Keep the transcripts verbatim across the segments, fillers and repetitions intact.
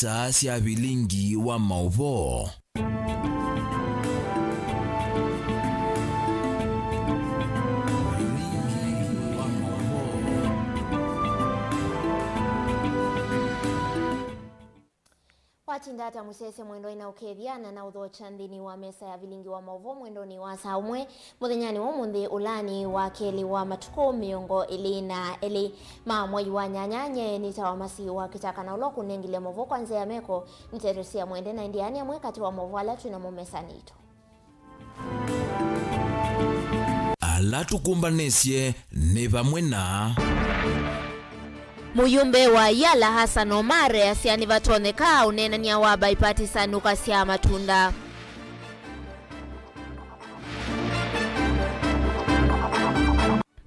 Saa sya vilingi wa maũvoo. Watinda ata mũsyaĩĩsya mwendwa ĩna ũkethya na na ũthokya nthĩnĩ wa mesa ya vilingi wa maũvoo mwendonĩ wa saa ũmwe mũthenyanĩ wa ũmũnthĩ, ũlaanĩ wa kelĩ wa matukũ mĩongo ĩlĩ na elĩ ma mwei wa nyanya. Nye nĩtawa Masi wa Kĩtaka na ũla ũkũnengile maũvoo kwa nzĩa ya meko nĩ Teresia Mwende, na ĩndĩ aya nĩ amwe katĩ wa maũvoo ala twĩ namo mesanĩ itũ. Ala tũkũmbanĩsye nĩ vamwe na. Mũyũmbe wa Yala Hassan Omar easya nĩvatonyeka ũneenany'a wa bipartisan ũkasyaa matunda.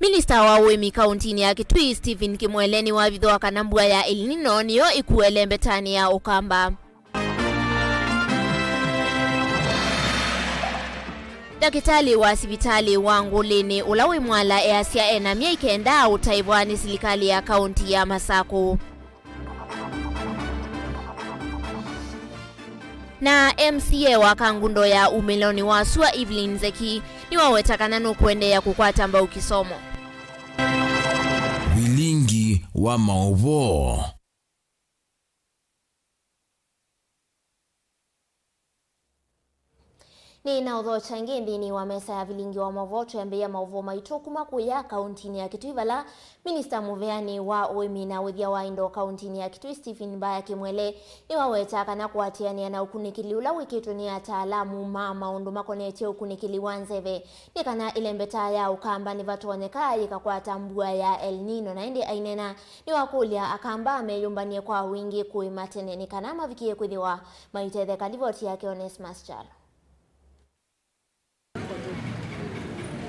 Minista wa ũĩmi kauntinĩ ya Kitui, Stephen Kimwele, nĩwavithũa kana mbua ya El Nino nĩyo ĩkuele mbetanĩ ya Ũkamba. Ndakĩtalĩ wa sivitalĩ wa Ngũlĩnĩ ũla wĩ Mwala easya ena myei kenda ũtaĩvwa nĩ silikalĩ ya kaunti ya Masakũ. Na M C A wa Kangundo ya umĩlonĩ wa sua, Evelyn Nzeki, nĩwaweta kana nũkũendeea kũkwata mbau kĩsomo. Vilingi wa maũvoo. Nĩ na ũthokya ĩngĩ nthĩnĩ wa mesa ya vilingi wa maũvoo. Twĩambĩĩa maũvoo maitũ kuma kũya kauntinĩ ya Kitui, vala minista mũveanĩ wa ũĩmi na wĩthya wa indo kauntinĩ ya Kitui, Stephen Mbaya Kimwele, nĩwaweta kana kũatĩanĩa na ũkunĩkĩli ũla wĩkĩtwe nĩ ataalamu ma maũndũ makonetye ũkunĩkĩli wa nzeve nĩ kana ĩlembeta ya Ũkamba nĩvatonyeka yĩkakwata mbua ya El Nino, na ĩndĩ aineena nĩwakũlya Akamba meyũmbany'e kwa wingĩ kũĩma tene nĩ kana mavikie kwĩthĩwa maitetheka. Livoti yake Onesmus Kyalo.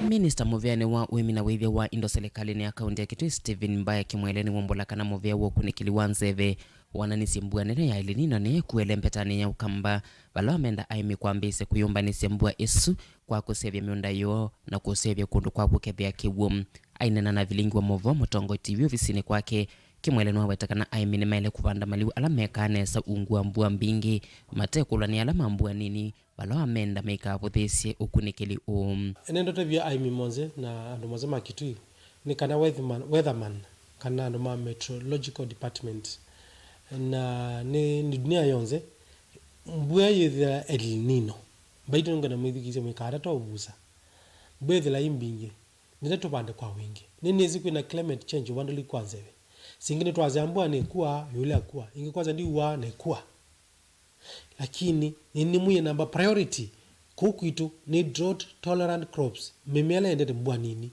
Minista mũveanĩ wa ũĩmi na wĩthya wa indo silikalĩnĩ ya kaunti ya Kitui, Stephen Mbaya Kimwele, nĩwaumbũla kana mũvea wa ũkunĩkĩli wa nzeve wananisye mbua nene ya El Nino nĩyĩkuele mbetanĩ ya Ũkamba, vala wamenda aĩmi kwambĩĩsya kwĩyũmbanĩsya mbua ĩsu kwa kũseũvya mĩũnda yoo na kũseũvya kũndũ kwa kũkethĩa kĩw'ũ. Aineena na vilingi wa maũvoo Mũtongoi T V ovisinĩ kwake, Kimwele nĩwaweta kana aĩmi nĩmaĩle kũvanda maliu ala mekaa nesa ungu wa mbua mbingĩ, matekũlwa nĩ ala ma mbua nini, vala wamenda maikavũthĩĩsye ũkunĩkĩli ũũ. Nĩndũtavya aĩmi monthe na andũ monthe ma Kitui nĩ kana weatherman, weatherman kana andũ ma meteorological department na nĩ, nĩ dunia yonthe, mbua yĩthĩa El Nino, mbaitũ nĩngwenda mwĩthukĩĩsye mũikatata ũvusa. Mbua ĩthĩla ĩ mbingĩ, nĩtũtavande kwa wingĩ. Nĩnĩsĩ kwĩna climate change, ũvandũli kwa nzeve. Singĩ nĩtwasya mbua nĩkua, yũlya kua. Ingĩ kwasya ndiua, nĩkua. Lakini nĩnĩmwie namba priority kũu kwitũ nĩ drought tolerant crops, mĩmea ĩla yendete mbua nini.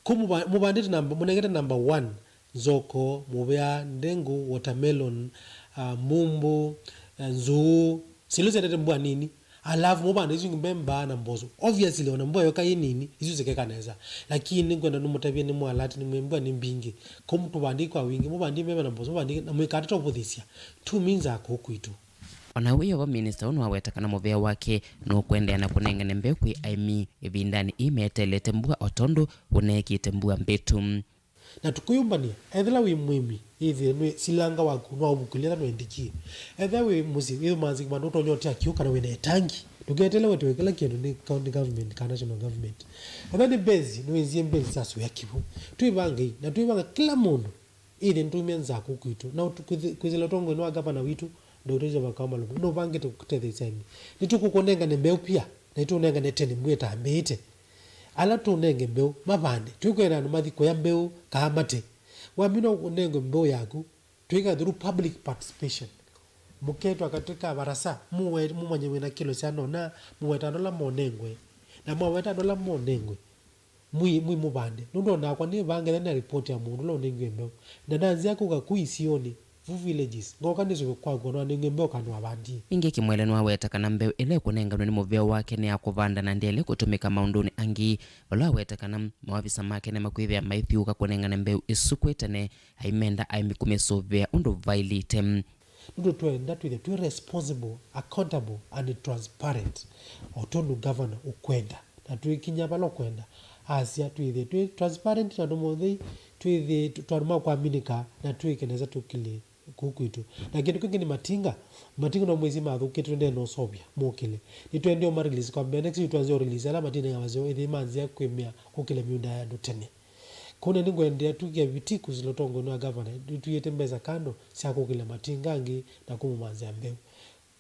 Kũu mũva-, mũvandĩte namba, mũnengete namba one, nzoko, mũvea, ndengũ, watermelon, ah, mbũmbũ, eh, nzũũ, syĩndũ syendete mbua nini. Alafu mũvanda isu ingĩ mbemba na mboso. Obviously, ona mbua yoka ĩ nini, isu sikeka nesa. Lakini nĩngwenda nĩmũtavye nĩ mwalati nĩ mbua nĩ mbingĩ. Kũu tũvandĩi kwa wingĩ, mũvandĩi mbemba na mboso, mũvandĩi na mũikatata ũvũthĩsya. Tumi nzaa kũu kwitũ. O na wĩ o vo, minista ũũ nĩwaweta kana mũvea wake nũkũendeea na kũnengane mbeũ kwĩ aĩmi ĩvindanĩ ĩĩ meteelete mbua o tondũ ũneekĩte mbua mbĩtu. Na tũkĩyũmbanĩa, ethĩla wĩ mũĩmi, ĩthĩe nĩ silanga waku nwaũvukĩlya ĩla nwendikie. Ethĩwa wĩ mũsyĩ, wĩmanzi vandũ ũtonya ũtea kĩw'ũ kana wĩ na ĩtangi, ndũketeele wetewe kĩla kĩndũ nĩ county government kana national government. Ethĩwa nĩ mbesi, nĩwĩnzie mbesi sya sũĩa kĩw'ũ. Twĩvangei, na twĩvanga kĩla mũndũ. Ĩthĩ nĩtwaumya nzaa kũu kwitũ, na ũtu-, kwĩthĩ-, kwĩsĩla ũtongoinĩ wa ngavana witũ, Doctor Joseph Makau Malombe, nũvangĩte kũtetheesya aĩmi. Nĩtũkũkũnengane mbeũ pia, na nĩtũũnengane tene mbua ĩtambĩĩte. Ala tũũnenge mbeũ, mavande. Twĩkwenda andũ mathi kũya mbeũ, kaa mate. Wamina ũnengwe mbeũ yaku, twĩka through public participation. Mũketwa katĩ ka varasa, mũwe-, mũmanye wĩna kĩlo syana ũna, mũweta andũ ala monengwe. Na mwaweta andũ ala monengwe, Mwi, mwi mũvande. Nũndũ o nakwa nĩvangetha na report ya mũndũ ũla ũnengiwe mbeũ. Na nanzĩa kũka ku isionĩ, vu villages, ngoka nĩsũvye kwaku andũ anengiwe mbeũ kana wavandie. Ningĩ Kimwele nĩwaweta kana mbeũ ĩla ĩkũnenganwe nĩ mũvea wake nĩ ya kũvanda na ndĩele kũtũmĩka maũndũnĩ angĩ, vala waweta kana maovisa make nĩmakwĩthĩa maithyũũka kũnengane mbeũ ĩsu kwĩ tene, aimenda aĩmi kũmĩsũvĩa ũndũ vailĩte. Nũndũ twenda twĩthĩe twĩ responsible, accountable and transparent, o tondũ governor ũkwenda, na twĩkinya vala ũkwenda asya twĩthĩe twĩ transparent na andũ monthe, twĩthĩe tũ-, twĩ andũ ma kwaminika, na twĩke nesa tũkilĩ kũu kwitũ. Na kĩndũ kĩngĩ nĩ matinga. Matinga no mwĩsĩ mathũkĩtwe, nde no sovya mokĩle. Nĩtwendie ũma release kwa mbee, next week twanzĩa release ala matinda ya maseo ĩthĩ manzĩa kwĩmĩa kũkĩla mĩũnda ya andũ tene. Kũu nĩ ngwendea tukie vitii kũsila ũtongoi wa gavana, nĩtũiĩte mbesa kando sya kũkĩla matinga angĩ na kũmũmanzĩa mbeũ.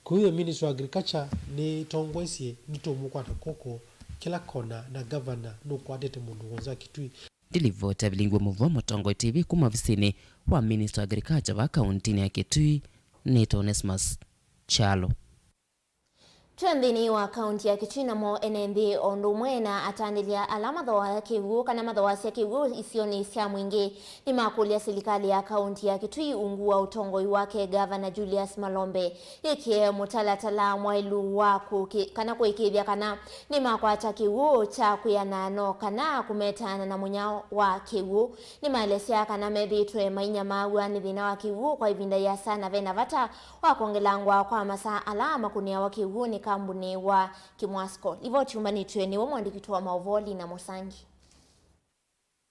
Kũu the Ministry of Agriculture nĩtongoesye nĩtũmũkwata kũkũ kĩla kona na gavana nũkwatĩte mũndũ wonza Kitui. Ndilivoti avilingwe mũvo Mũtongoi T V kuma ovisinĩ wa Minister of Agriculture va kauntinĩ ya Kitui nĩta Onesmus Kyalo. Twĩ nthĩnĩ wa kaunti ya Kitui namo ene nthĩ o ũndũ ũmwe na atandĩlya ala mathooaa kĩw'ũ kana mathooasya kĩw'ũ isionĩ sya mwingĩ nĩmakũlya silikalĩ ya kaunti ya Kitui ungu wa ũtongoi wake Gavana Julius Malombe yĩkĩe mũtalatala mwaĩlu wa kũkĩ-, kana kũĩkĩĩthya kana nĩmakwata kĩw'ũ kya kwĩanana kana kũmetaana na mũnyao wa kĩw'ũ. Nĩmaelesya kana methĩĩtwe mainyamaaw'a nĩ thĩna wa kĩw'ũ kwa ĩvinda yĩasa na vena vata wa kwongelangwa kwa masaa ala makũnĩawa kĩw'ũ nĩ kambunĩ wa Kimwasco. Livoti yumanĩtw'e nĩwe mũandĩki witũ wa maũvoo Lina Mũsangi.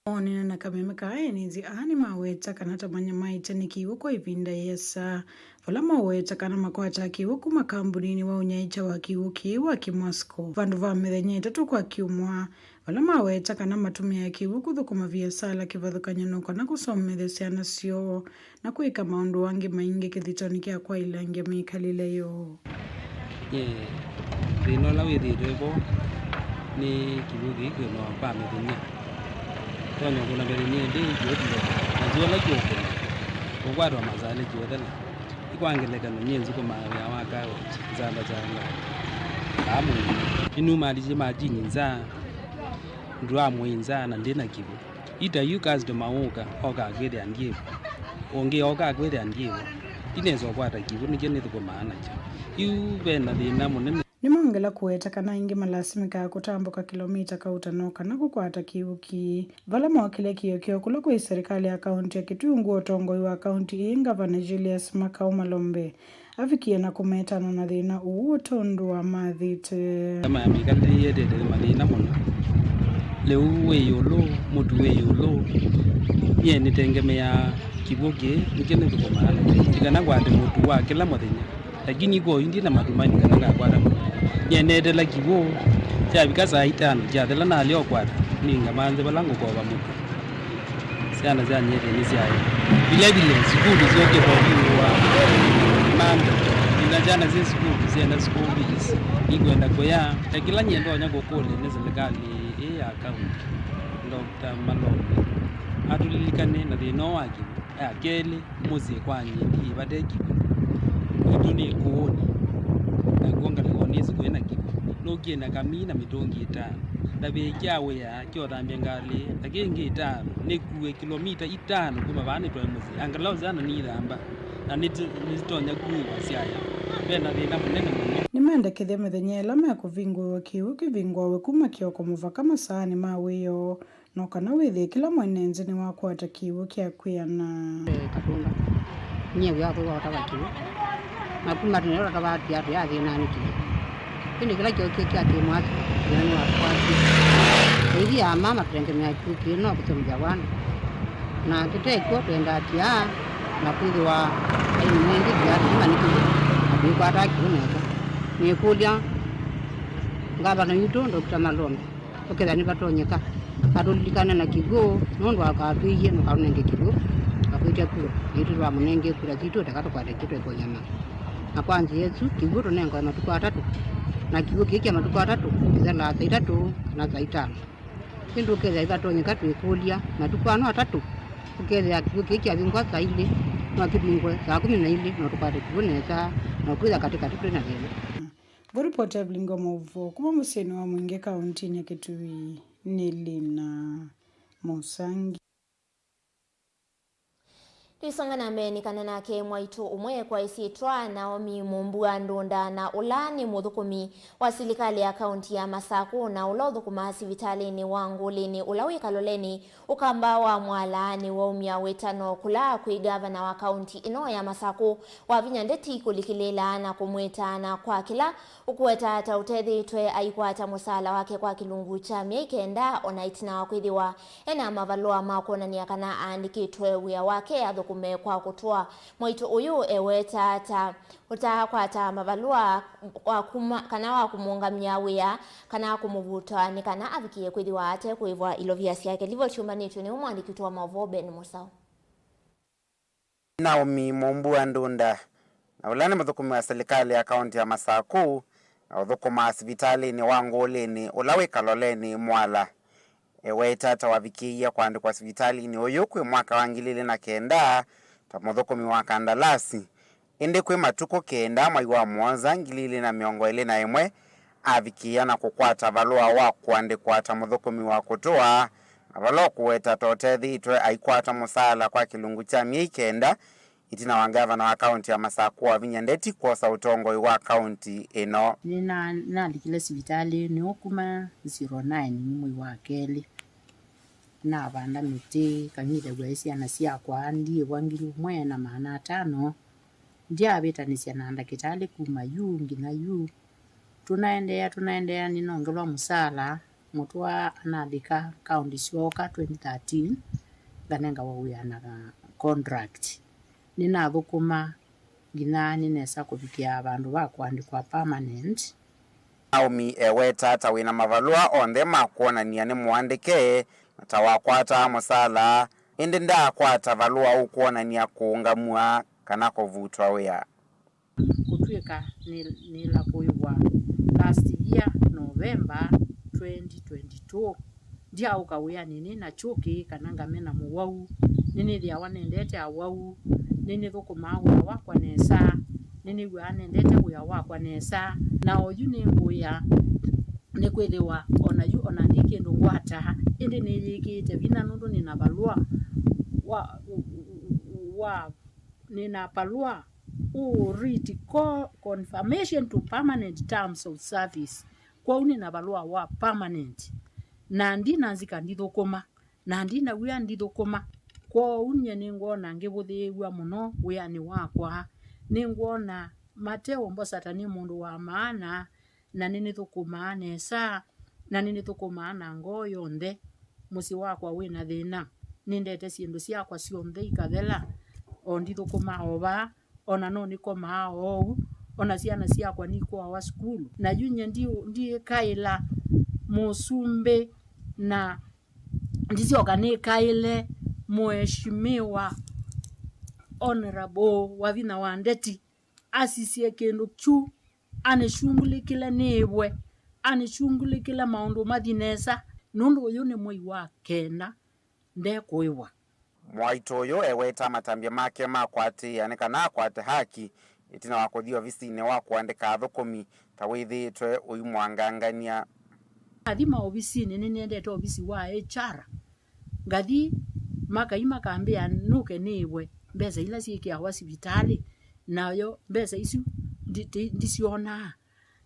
Oonene na kameme ka ene nthĩ aa nĩmaweta kana ta manyamaĩte nĩ kĩw'ũ kwa ĩvinda yĩasa, vala maweta kana makwataa kĩw'ũ kuma kambuninĩ wa ũnyaĩĩkya wa kĩw'ũ kĩĩ wa Kimwasco vandũ va mĩthenya ĩtatũ kwa kyumwa, vala maweta kana matũmĩaa kĩw'ũ kũthũkũma viasala kĩvathũkany'o no kana kũsomethya syana syoo na kwĩka maũndũ angĩ maingĩ kĩthitonĩ kya kwaĩlangya mĩkalĩle yoo. Nyie thĩna ũla wĩthĩĩtwe vo nĩ kĩw'ũ kĩĩ kwĩmawa kwa mĩthenya. Tonya ũkũna mĩthenya ĩndĩ kĩũthile, na kĩw'ũ ala kĩũkũna ũkwatwa masaa elĩ kĩũthela. Kwa ngelekany'o, nyie nzũkũmaa wĩa wa kaoti nzamba sya ngai aa mwĩĩ. Nĩnumaalĩsye matini nza, ndũa mwĩĩ nza na ndĩ na kĩw'ũ. Ita yu customer wũka, okaa kwĩthĩa ndyĩvo. Ũngĩ okaa kwĩthĩa ndyĩvo. Ndinesa ũkwata kĩw'ũ, nĩkyo nĩthũkũmaa nakyo. Yu ve na thĩna mũnene. Nĩmaongela kũweta kana aingĩ malasimĩkaa kũtambũka kĩlomita kauta no kana kũkwata kĩw'ũ kĩĩ. Vala mookĩlya kĩĩo kyoo kũla kwĩ serĩkalĩ ya kaũntĩ ya Kitui ungu wa ũtongoi wa kaũntĩ ĩĩ, Ngavana Julius Makau Malombe avikie na kũmetana na thĩna ũũ o tondũ wamathĩte. Ema ya mĩkalĩle yĩetete mathĩna mũno. Lĩu wĩ ĩũlũ, mũtu wĩ ĩũlũ. Nyie nĩtengemeaa kĩw'ũ kĩĩ, nĩkyo nĩthũkũmaa nakyo. Ti kana ngwate mũtu wa kĩla mũthenya. Lakini kwa oyu ndi na matumaini kana ngakwata mũtu. Nyie neetela kĩw'ũ, kyavika saa itano kyathela nalea ũkwata, nĩngamanthe vala ngũkova mũtu. Syana sya nyie nĩsyaĩ. Vile vile, sukulu syokĩte ũvingũa Monday. Nina syana syĩ sukulu syenda school fees. Nĩkwenda kũya. Ta kĩla nyie ndonya kũkũlya nĩ silikalĩ ĩĩ ya kaunti, Doctor Malombe atũlilikane na thĩna ũũ wa kĩw'ũ. Ya kelĩ, mũsyĩ kwa nyie ndiĩ vate kĩw'ũ. Kwitũ nĩ kũũnĩ, nakw'o ngalĩko nĩsĩ kwĩ na kĩw'ũ. Nũkie na kamii na mĩtũngi ĩtano. Ndavĩĩkya wĩa kya ũthambya ngalĩ, na kĩngĩ ĩtano, nĩkue kĩlomita itano kuma vaa nĩtwae mũsyĩ. Angalau syana nĩithamba, na nĩti-, nĩsitonya kuĩwa syaya. Ve na thĩna mũnene mũno. Nĩmendekethya mĩthenya ĩla mekũvingũĩwa kĩw'ũ kĩvingũawe kuma kĩoko mũvaka masaanĩ ma wĩoo. No kana wĩthĩe kĩla mwene nzĩ nĩwakwata kĩw'ũ kya kwĩana. Eh, Katunda. Nyie wĩa wakwa wa ũtava kĩw'ũ. Na kuma tene ũla tavaa tiatũ yathĩnaa nĩ kĩw'ũ. Ĩndĩ kĩla kyokie kya kĩmwaki, thĩna nĩwatũkwatie. Tũithi ya mama tũtengemea kĩw'ũ kĩĩ no kũthũmũthya vana. Na tũte kw'o twendaa tiaa na kwĩthĩwa aini maingĩ tiatũ nĩmanĩkĩie na tũikwataa kĩw'ũ nesa. Nĩkũlya ngavana witũ, Doctor Malombe, ũkethĩa nĩvatonyeka, atũlilikane na kĩw'ũ, nũndũ akatwĩie ndũkaũnenge kĩw'ũ, akwĩtya kura, na itũ twamũnengee kura sitũ, teka tũkwate kĩtũ ĩkũnyama. Na kwa nzĩa ĩsu, kĩw'ũ tũnengawe matukũ atatũ, na kĩw'ũ kĩĩ kya matukũ atatũ kĩthelaa saa itatũ kana saa itano. Ĩndĩ ũkethĩa ĩvatonyeka twĩkũlya, matukũ ano atatũ, ũkethĩa kĩw'ũ kĩĩ kyavingũa saa ilĩ, no kĩvingũe saa kũmi na ilĩ, no tũkwate kĩw'ũ nesa, na ũkwĩthĩa katĩkatĩ twĩ na thĩna. Vo ripoti ya vilingi wa maũvoo kuma mũsyĩnĩ wa Mwingĩ kauntinĩ ya Kitui nĩ Lina Mũsangi. Tũisonga na mbee nĩ kana nake mwaitũ ũmwe kwa ĩsyĩtwa Naomi Mũmbua Ndũnda, na ũla nĩ mũthũkũmi wa silikalĩ ya kaunti ya Masakũ, na ũla ũthũkũmaa sivitalĩnĩ wa Ngũlĩnĩ, ũla wĩ Kaloleni, Ũkamba wa Mwala nĩwaumya wĩtano kũla kwĩ ngavana wa kaunti ĩno ya Masakũ, wavinya ndeti kũlikĩlĩĩla na kũmwĩtaana kwa kĩla ũkũweta ta ũtethĩĩtwe aikwata mũsaala wake kwa kĩlungu kya myei kenda, o na ĩtina wa kwĩthĩwa ena mavalũa ma kwonany'a kana aandĩkĩtwe wĩa wake athũkũma Ũme kwa kũtũa. Mwaitũ ũyũ ewetaa ta ũtakwata mavalũa kwa kuma, kana wa kũmũngamya wĩa, kana kũmũvuta nĩ kana avikie kwĩthĩwa ate kũĩvwa ilovia syake. Livoti yũmbanĩtw'e nĩ mũandĩki witũ wa maũvoo Ben Mũsaũ. Naomi Mumbua Ndunda, na ũla nĩ mũthũkũmi wa silikalĩ ya kaũnti ya Masakũ, na ũthũkũmaa sivitalĩnĩ wa Ngũlĩnĩ ũla wĩ Kaloleni Mwala. Ewetaa ta wavikĩie kũandĩkwa sivitalĩnĩ ũyũ kwĩ mwaka wa ngili ilĩ na kenda ta mũthũkũmi wa kandalasi, ĩndĩ kwĩ matukũ kenda mwai wa mũonza ngili ilĩ na mĩongo ĩlĩ na ĩmwe, avikĩĩa na kũkwata valũa wa kũandĩkwa ta mũthũkũmi wa kũtũa, na vala ũkũweta ta ũtethĩĩtwe aikwata mũsaala kwa kĩlungu kya myei kenda, ĩtina wa ngavana wa kaũnti ya Masakũ Wavinya Ndeti kwosa ũtongoi wa kaũnti ĩno. Nĩna-, nalikile sivitalĩnĩ ũũ kuma zero nine mwei wa kelĩ. Navanda mĩtĩ, kang'ithaw'a syana syakwa, ndiĩvwa ngili ũmwe na maana atano. Ndyavĩtanĩsya na ndakĩtalĩ kuma yu nginya yu. Tũnaendeea, tũnaendeea, nĩnongelwa mũsaala, mũtũa analika kaũnti syooka twenty thirteen, nganengawa wĩa na contract. Nĩnathũkũma nginya nĩnesa kũvikĩa vandũ va kũandĩkwa permanent. Naomi ewetaa ta wĩna mavalũa onthe ma kwonany'a nĩ mũandĩke, na ta wakwataa mũsaala, ĩndĩ ndaakwata valũa ũkwonany'a kũũngamw'a kana kũvutwa wĩa. Kũtw'ĩka nĩ-, nĩla kũĩvwa last year November twenty twenty-two, ndyaaũka wĩanĩ nĩ na kyũkĩ kana ngamena mũwau. Nĩnĩthĩawa nendete awau. Nĩnĩthũkũmaa wĩa wakwa nesa. Nĩnĩw'aa nendete wĩa wakwa nesa. Na oyu nĩngũĩa nĩkwĩthĩwa o na yu o na ndi kĩndũ ngwataa, ĩndĩ nĩyĩkĩĩte vinya nũndũ nĩ na valũa wa, wa nĩ na valũa ũũ read co-, confirmation to permanent terms of service. Kwoou nĩ na valũa wa permanent, na ndina nzika ndithũkũma, na ndina wĩa ndithũkũma. Kwoou nyie nĩngwona ngĩvũthĩĩw'a mũno wĩanĩ wakwa. Nĩngwona mate ũmbosa ta nĩ mũndũ wa maana, na nĩnĩthũkũmaa nesa, na nĩnĩthũkũmaa na ngoo yonthe. Mũsyĩ wakwa wĩ na thĩna. Nĩndete syĩndũ syakwa syonthe ikathela, o ndithũkũmaa o vaa, o na no nĩkomaa oou, o na syana syakwa nikũawa sukulu. Na yu nyie ndi-, ndiĩkaĩla mũsumbĩ, na ndisyoka nĩkaĩle Mheshimiwa Honorable Wavinya wa Ndeti asisye kĩndũ kyu, anĩshungulĩkĩle nĩĩvwe, anĩshungulĩkĩle maũndũ mathi nesa, nũndũ ũyũ nĩ mwei wa kenda ndekũĩvwa. Mwaitũ ũyũ ewetaa matambya make ma kũatĩĩa nĩ kana akwate haki ĩtina wa kũthi ovisinĩ wa kũandĩka athũkũmi ta wĩthĩĩtwe ũimwangangany'a. Nathi maovisinĩ, nĩnĩendete ovisi wa H R. Ngathi, makai makambĩa nũke nĩĩvwe mbesa ila syĩkĩawa sivitalĩ, nayo mbesa isu ndi-, ndi-, ndisyonaa.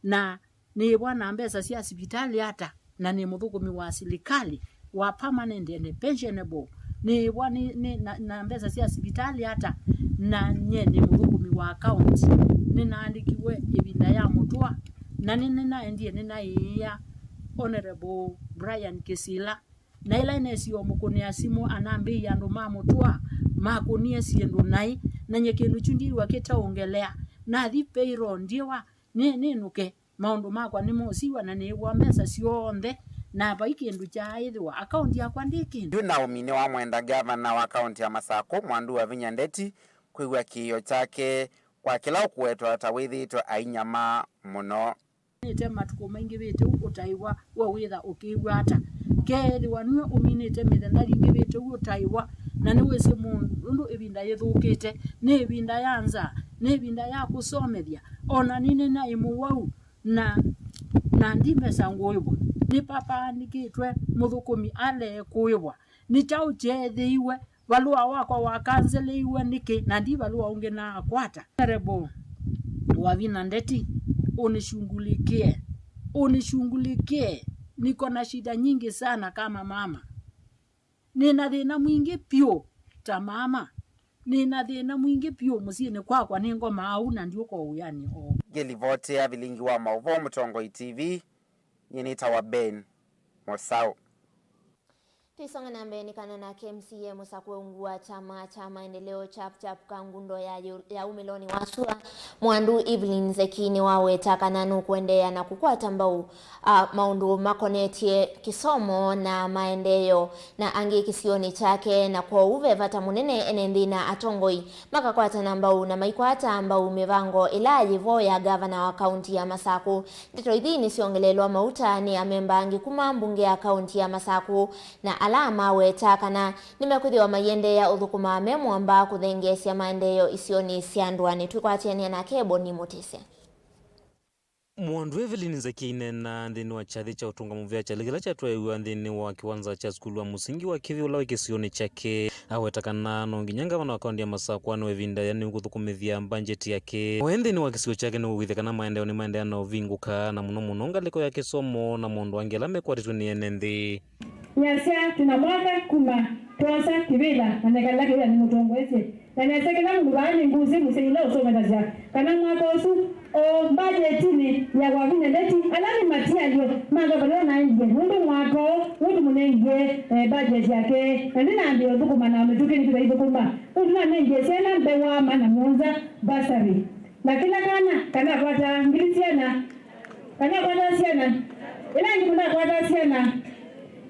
Na nĩĩvwa na mbesa sya sivitalĩ ata, na nĩ mũthũkũmi wa silikalĩ wa permanent and pensionable? Nĩĩvwa nĩ, nĩ, na, na mbesa sya sivitalĩ ata, na nyie nĩ mũthũkũmi wa kaũnti? Nĩnaandĩkiwe ĩvinda ya mũtũa, na nĩ, nĩnaendie nĩnaĩĩa Honorable Brian Kĩsila, na ĩla nesie ũmũkũnĩa simũ anambĩie andũ ma mũtũa makũnie syĩndũ naĩ, na nyie kĩndũ kyu ndiw'a kĩteũngelea. Nathi payroll ndyĩwa nĩ, nĩnũke. Maũndũ makwa nĩmosiwa na nĩĩvwa mbesa syonthe, na vai kĩndũ kyaaĩthĩwa akaũnti yakwa ndĩ kĩndũ. Yu Naomi nĩwamwenda ngavana wa kaũnti ya Masakũ Mwandu Wavinya Ndeti kwĩw'a kĩĩo kyake kwa kĩla ũkũwetwa ta wĩthĩĩtwe ainyamaa mũno. Nĩte matukũ maingĩvĩte ũu ũtaĩwa, we wĩtha ũkĩw'a ata? Keethĩwa nue ũminĩte mĩthenya yingĩvĩte ũu ũtaĩwa, na nĩwĩsĩ mũndũ ũndũ ĩvinda yĩthũkĩte, nĩ ĩvinda ya nzaa, nĩ ĩvinda ya kũsomethya, o na nĩ nĩnaĩ mũwau, na, na ndi mbesa ngũĩvwa. Nĩ papa aandĩkĩtwe mũthũkũmi ale kũĩvwa. Nĩ kyaũ kyeethĩiwe? Valũa wakwa wakanseleiwe nĩkĩ, na ndi valũa ũngĩ naakwata? Honorable Wavinya Ndeti, unishughulikie, unishughulikie, niko na shida nyingi sana kama mama. Nĩna thĩna mwingĩ vyũ ta mama. Nĩna thĩna mwingĩ vyũ mũsyĩnĩ kwakwa, nĩngomaa ũu na ndiũka o wĩanĩ o. Ngĩlivotĩa vilingi wa maũvoo Mũtongoi T V, nyie nĩtawa Ben Mũsaũ. Tũisonga na mbee nĩ kana nake M C A mũsakũe ungu wa kyama kya maendeleo Chap Chap Kangundo ya yu-, ya umĩlonĩ wa sua, Mwandu Evelyn Nzeki nĩwaweta kana nũkũendeea na kũkwata mbau, a, maũndũ makonetye kĩsomo na maendeeo na angĩ kĩsionĩ kyake, na kwoou ve vata mũnene ene nthĩ na atongoi makakwatana mbau na maikwata mbau mĩvango ĩla yĩ vo ya ngavana wa kaunti ya Masakũ. Ndeto ithi nĩsyongeleelwa mauta nĩ amemba angĩ kuma mbunge ya kaunti ya Masakũ na ala maweta kana nĩmekwĩthĩwa maiendeea ũthũkũma me mũamba kũthengeesya maendeeo isionĩ sya ndũanĩ. Twĩkwatĩanĩa nake Boni Mũtĩsya. Mwandu Evelyn Nzeki aineena nthĩnĩ wa kyathĩ kya ũtũnga mũvea kyalĩ kĩla kyatwaĩĩw'a nthĩnĩ wa kĩwanza kya sukulu wa mũsingi wa Kĩvĩ ũla wĩ kĩsionĩ kyake. Aweta kana no nginya ngavana wa kaunti ya Masakũ anĩwe ĩvinda yĩanĩu kũthũkũmĩthya mbanjeti yake. O e nthĩnĩ wa kĩsio kyake nĩkũkwĩthya kana maendeeo nĩmaendeea na ũvingũka, na mũno mũno ngalĩko ya kĩsomo na maũndũ angĩ ala mekwatĩtwe nĩ ene nthĩ. Nĩasya, twĩ na mwaka kuma twosa kĩvĩla, na nekala kĩvĩla nĩmũtongoesye. Na nesa kĩla mũndũ vaa nĩ ngũsĩ mũsyai ũla ũsomethasya kana mwaka ũsu, o mbajetinĩ ya kwa vinya ndeti, ala nĩ matialyo ma ngavana ũla naendie, nũndũ mwaka ũũ nũndũ mũnengie, eh, mbajeti yake, na ndĩnambĩĩa ũthũkũma na mĩtũkĩ nĩkĩtha ithũkũma, nũndũ nanengie syana mbewa maana mũonza bursary, na kĩla kana kanakwata ngili syana, kanakwata syana, ĩla ĩngĩ mũnakwata syana,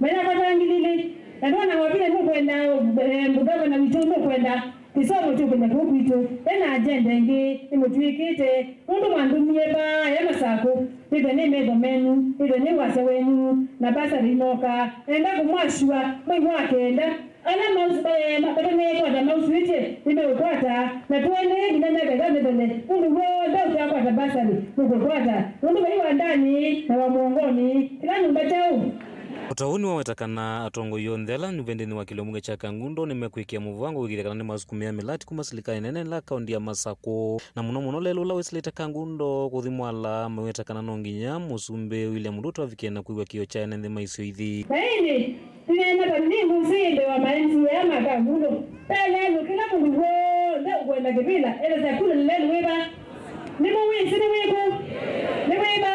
menakwataa ngili ilĩ, na nona kwa vinya nũkwenda, eh, ngavana witũ nũkwenda kĩsomo kyũkĩle kũu kwitũ, ena agenda ĩngĩ ĩmũtw'ĩkĩte, nũndũ mwandũmie vaa ya Masakũ, nĩthwe nĩ metho menyu, nĩthwe nĩ wasya wenyu, na bursary inoka, enda kũmwasua mwei wa kenda, ala maus-, eh, ma-, matanĩkwata mauswĩtye, nĩmeũkwata, na tũendeee nginya myaka ĩtano ĩthele, mũndũ w'onthe ũtakwata bursary nũkũkwata, nũndũ vai wa ndani na wa mũongonĩ, kĩla nyũmba kyaũ. Ũtaũni waweta kana atongoi onthe ala nyuve nthĩnĩ wa kĩlio mbunge kya Kangundo nĩmekwĩkĩa mũvango kũĩkĩĩthya kana nĩmasukumĩa mĩlati kuma silikalĩ nene ĩla kaunti ya Masakũ, na mũno mũno lelũ ũla wĩsĩlĩte Kangundo kũthi Mwala, maweta kana no nginya Mũsumbĩ William Ruto avikĩe na kwĩw'a kĩĩo kya ene nthĩ ma isio ithi. Na ĩndĩ, tũneena ta nĩ ngũsĩ mbee wa ma M C A ma Kangundo, ve lelũ kĩla mũndũ w'onthe ũkwenda kĩvĩla, elesya kula nĩ lelũ wĩva? Nĩmũwĩsĩ nĩ wĩkũ? Nĩ wĩva?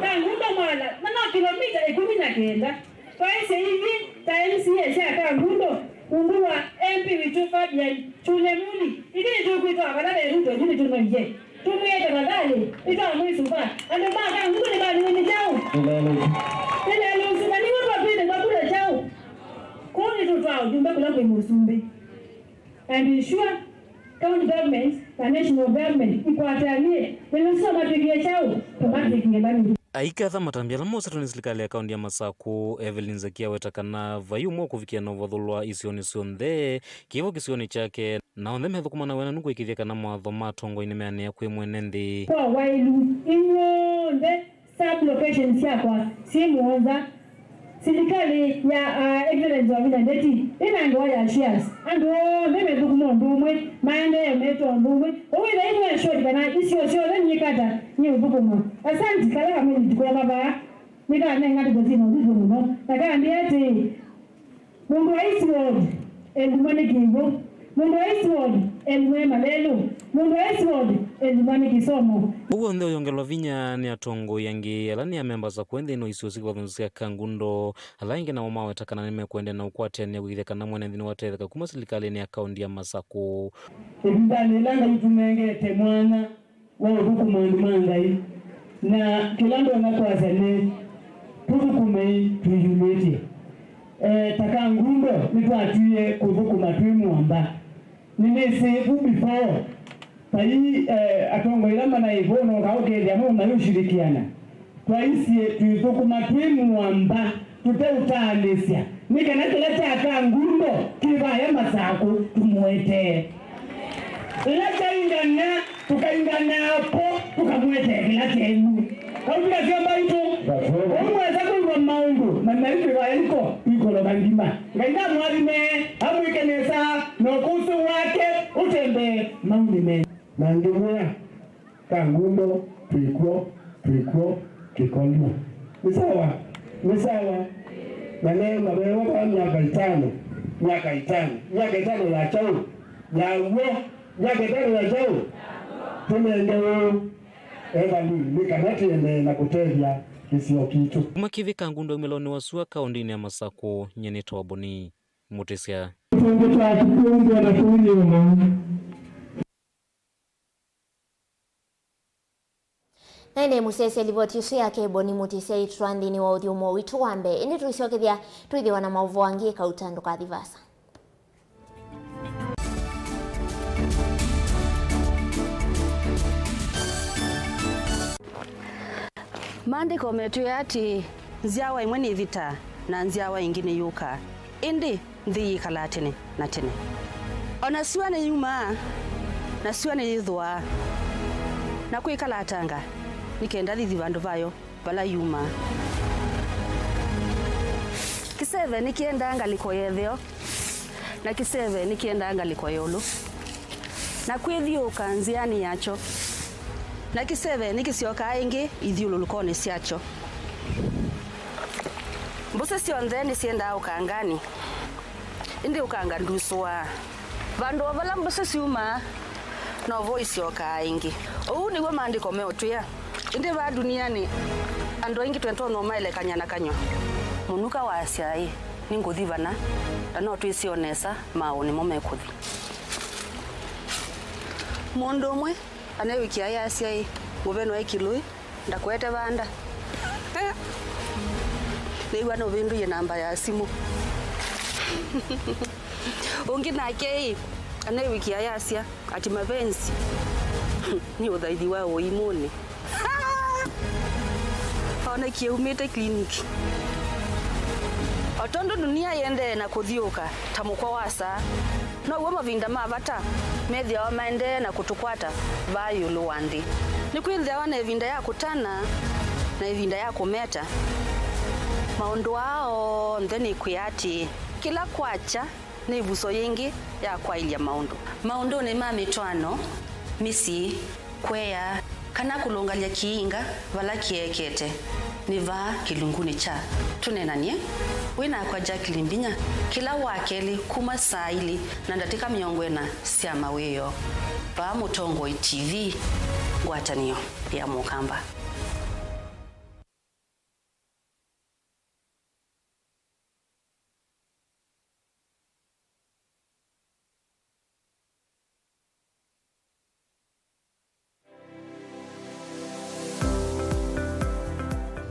Kangundo Mwala. Na no kĩlomita ĩkũmi na kenda. Twaisye ithyĩ ta M C A sya Kangundo, ungu wa M P witũ Fabian Chule Muli, ithyĩ nĩtũkwĩtwa vala ve Ruto, ithyĩ nĩtũnoie. Tũmwĩe tafadhali, nĩtwamwĩsuva. Andũ ma Kangundo nĩmaniwe nĩ kyaũ? Nĩ lelũ ũsu, na nĩw'o twatwĩthĩwa kula kyaũ? Kũu nĩtũtwaa ũjumbe kũla kwĩ mũsumbĩ. And ensure county government na national government ikwatanie, nĩnĩsoma twĩkĩe kyaũ, tũmatwĩkĩe lami. Aikatha matambya ala mosetwe nĩ silikalĩ ya kaunti ya Masakũ, Evelyn Nzeki aweta kana vai ũmwe ũkũvikĩa na ũvathũlwa isionĩ syonthe, kĩvo kĩsionĩ kyake, na onthe methũkũma na wĩananu kũĩkĩĩthya kana mawatho ma atongoi nĩmeanĩa kwĩ mwene nthĩ. Kwa waĩlu, inyw'onthe sub-locations syakwa syĩ mũonza. Silikalĩ ya, uh, Excellence Wavinya Ndeti ĩna ngewa ya shares. Andũ onthe methũkũma ũndũ ũmwe, maendeeo metwa ũndũ ũmwe. Ũwĩthĩa imwe short kana isio syonthe nyikata nyĩũthũkũma. Asanti kala kamwe nĩtũkwona vaa. Nĩkanenga tũkũsina ũthithyo mũno. Na kambĩa atĩĩ, mũndũ wa Eastwood elumwa nĩ kĩw'ũ. Mũndũ wa Eastwood elumwa nĩ malelũ. Mũndũ wa Eastwood elumwa nĩ kĩsomo. Ũu w'onthe ũyongelwa vinya nĩ atongoi angĩ ala nĩ amemba sakũ nthĩnĩ wa isio syĩ kĩvathũkany'o sya Kangundo, ala aingĩ namo maweta kana nĩmekũendeea na ũkwatĩanĩa kũĩkĩĩthya kana mwene nthĩ nĩwatetheka kuma silikalĩnĩ ya kaunti ya Masakũ. Ĩvindanĩ yĩla Ngai ũtũnengete mwanya wa ũthũkũma andũ ma Ngai, na kĩla ndonya kwasya nĩ, tũthũkũmei twĩyumĩtye. Eh, ta Kangundo nĩtwatwie kũthũkũma twĩ mũamba. Nĩnĩsĩ vu before, vai, eh, atongoi ala manaĩ vo, noka ũkethĩa mo mayũshirikiana. Twaisye twĩthũkũma twĩ mũamba, tũteũtaanĩsya, nĩ kana kĩla kya Kangundo kĩ vaya Masakũ tũmũetee. Ĩla kyaingana, tũkaingana po, tũkamũetee kĩla kyenyu. Kau tikasyo mbaitũ. Ũu mwesa kwĩw'a maũndũ, na maitũ vaĩko, ikoloka ngima. Ngai namũathime, amwĩke nesa, na ũkũsĩ wake ũtembee maũndũ menyu. Na ngĩmwĩa, Kangundo, twĩkw'o, twĩkw'o, kĩkolyo. Nĩ sawa? Nĩ sawa? Na nĩ mavewa kwa myaka itano, myaka itano, myaka itano ya kyaũ? Ya w'o, myaka itano ya kyaũ? Tũnenge ũũ. Everly nĩ kana tũendee na kũtethya kĩsio kitũ. Kuma Kĩvĩka Ngundu aumĩlonĩ wa sua kaũndĩnĩ ya Masakũ, nyie nĩ Toboni Mũtĩsya. Tũngĩ twa kĩkũmbĩ na tũnyĩũma. Na ĩndĩ mũsyaĩĩsya livoti ĩsu yake Boni Mũtĩsya ĩtwaa nthĩnĩ wa ũthyũmũo witũ wa mbee. Ĩndĩ tũisyokethya twĩthĩwa na maũvoo angĩ, kauta ndũkathi vaasa. Maandĩko metwĩe atĩĩ, nzyawa ĩmwe nĩthĩtaa, na nzyawa ĩngĩ nĩyũkaa, ĩndĩ nthĩ yĩkalaa tene na tene. O na syũa nĩyumaa, na syũa nĩyĩthũaa, na kwĩkalatanga, nĩ kenda yĩthi vandũ vayo vala yumaa. Kĩseve nĩkĩendaa ngalĩko ya ĩtheo, na kĩseve nĩkĩendaa ngalĩko ya ĩũlũ, na kwĩthyũũka nzĩanĩ yakyo, na kĩseve nĩkĩsyokaa ĩngĩ ithyũlũlũkonĩ syakyo. Mbũsĩ syonthe nĩsyendaa ũkanganĩ, ĩndĩ ũkanga ndusũaa. Vandũ o vala mbũsĩ syumaa, novo isyokaa ĩngĩ. Ũu nĩw'o Maandĩko meũtwĩa. Ĩndĩ vaa ndunianĩ, andũ aingĩ twĩtonya ũmaelekany'a na kanyw'a. Mũnuka waasya, "Ĩ, nĩngũthi vana, na no twĩsĩ o nesa maaũ nĩmo mekũthi." Mũndũ ũmwe aneewĩkĩa ayasya, "Ĩ, mũveno e kĩlũĩ, ndakũete vanda." Nĩw'a nũvĩndũie namba ya simũ. Ũngĩ nake ĩ, aneewĩkĩa ayasya, ati mapenzi nĩ ũthaithi wa ũimũnĩ. Onekie umĩte clinic. O tondũ dunia yĩendee na kũthyũũka ta mũkwa wa saa, now'o mavinda ma vata methĩawa maendee na kũtũkwata vaa ĩũlũ wa nthĩ. Nĩkwĩthĩawa na ĩvinda ya kũtana na ĩvinda ya kũmeta. Maũndũ aa onthe nĩkwĩa atĩĩ, kĩla kwakya nĩ ĩvuso yĩngĩ ya kwaĩlya maũndũ. Maũndũnĩ ma mĩtwaano, mĩsyĩ, kũea, kana kũlũngalya kĩinga vala kĩekete, nĩ vaa kĩlungunĩ kya Tũneenany'e wĩ nakwa Jacqueline Mbinya kĩla Wakelĩ kuma saa ilĩ na ndatĩka mĩongo ĩna sya mawĩoo, vaa Mũtongoi T V, ngwatanĩo ya Mũkamba.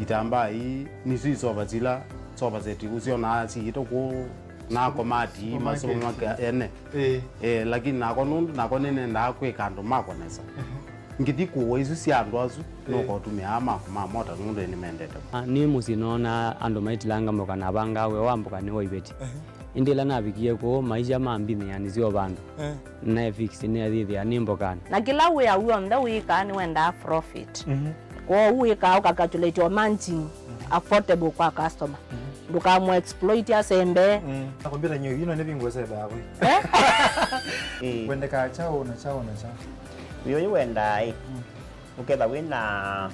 Itambaa ii nĩsyo isova sila sofa set ũsyonaa siĩtwe kũũ na komati masũmake ene. Ĩĩ. Eh, lakini nakwa nũndũ nakwa nĩnendaa kwĩka andũ makwa nesa. Ngĩthi kũũa isu sya andũ asu, nũkotũmĩaa maku ma mota nũndũ nĩmendete. Ah, nĩ mũsyĩ noonaa andũ maitilanga mboka na avangaa wĩa wa mboka nĩ wa iveti. Ĩndĩ ĩla navikie kũũ, maisha mambinĩanĩsya o vandũ. Eh. Naefix nĩathĩthĩa nĩ mbokanĩ. Na kĩla wĩa w'onthe wĩkaa nĩwendaa profit. Mhm. Kwoou wĩkaa ũkacalculate o margin affordable kwa customer. Mhm. Ndũkamũ exploit asembe. Mm. Na kompyuta nyo ino nĩ vingo sebe hapo. Eh? Eh. Wendekaa chao na chao na chao. Wĩoo ũyũ wendaa ĩ. Mm. Ũketha wĩna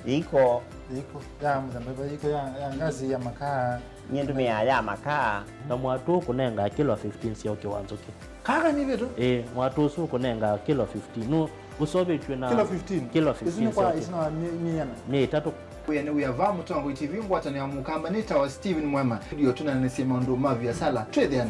iko. Iko ya mũthemba iko ya, ya ngazi ya makaa. Nyie ndũmĩaa ya makaa. Na mwatũ ũkũnengaa kilo fifteen sya ũkĩ wa nzũkĩ. Kaka nĩ vitu? Ĩĩ, mwatũ ũsu ũkũnengaa kilo fifteen. Nũ ũsovetw'e na kilo fifteen? Kilo fifteen. Isu nĩ kwa, sya ũkĩ. Isu nĩ mĩana? Nĩ ĩtatũ. Wĩa nĩ wĩa vaa Mũtongoi T V ngwatanĩo ya Mũkamba nĩ tawa Steven Mwema. Ndio tũnanĩsye maũndũ ma viasala. Twĩthĩane.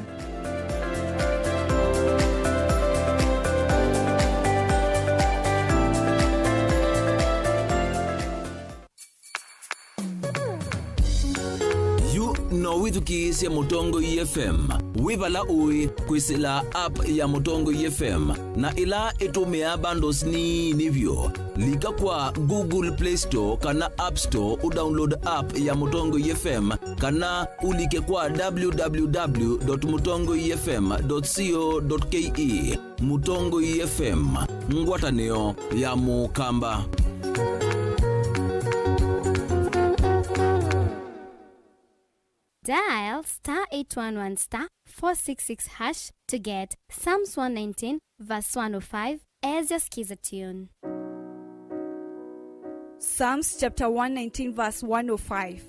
Yu no wĩthukĩĩsye Mũtongoi F M wĩ vala ũĩ kwĩsĩla app ya Mũtongoi F M, na ĩla ĩtũmĩaa bundles nini vyũ. Lika kwa Google Play Store kana App Store ũdownload app ya Mũtongoi F M, kana ũlike kwa w w w dot mũtongoi f m dot co dot k e. Mũtongoi F M, ngwatanĩo ya Mũkamba. Dial star eight one one star four six six hash to get Psalms one nineteen verse one oh five as your skiza tune. Psalms chapter one nineteen verse one oh five.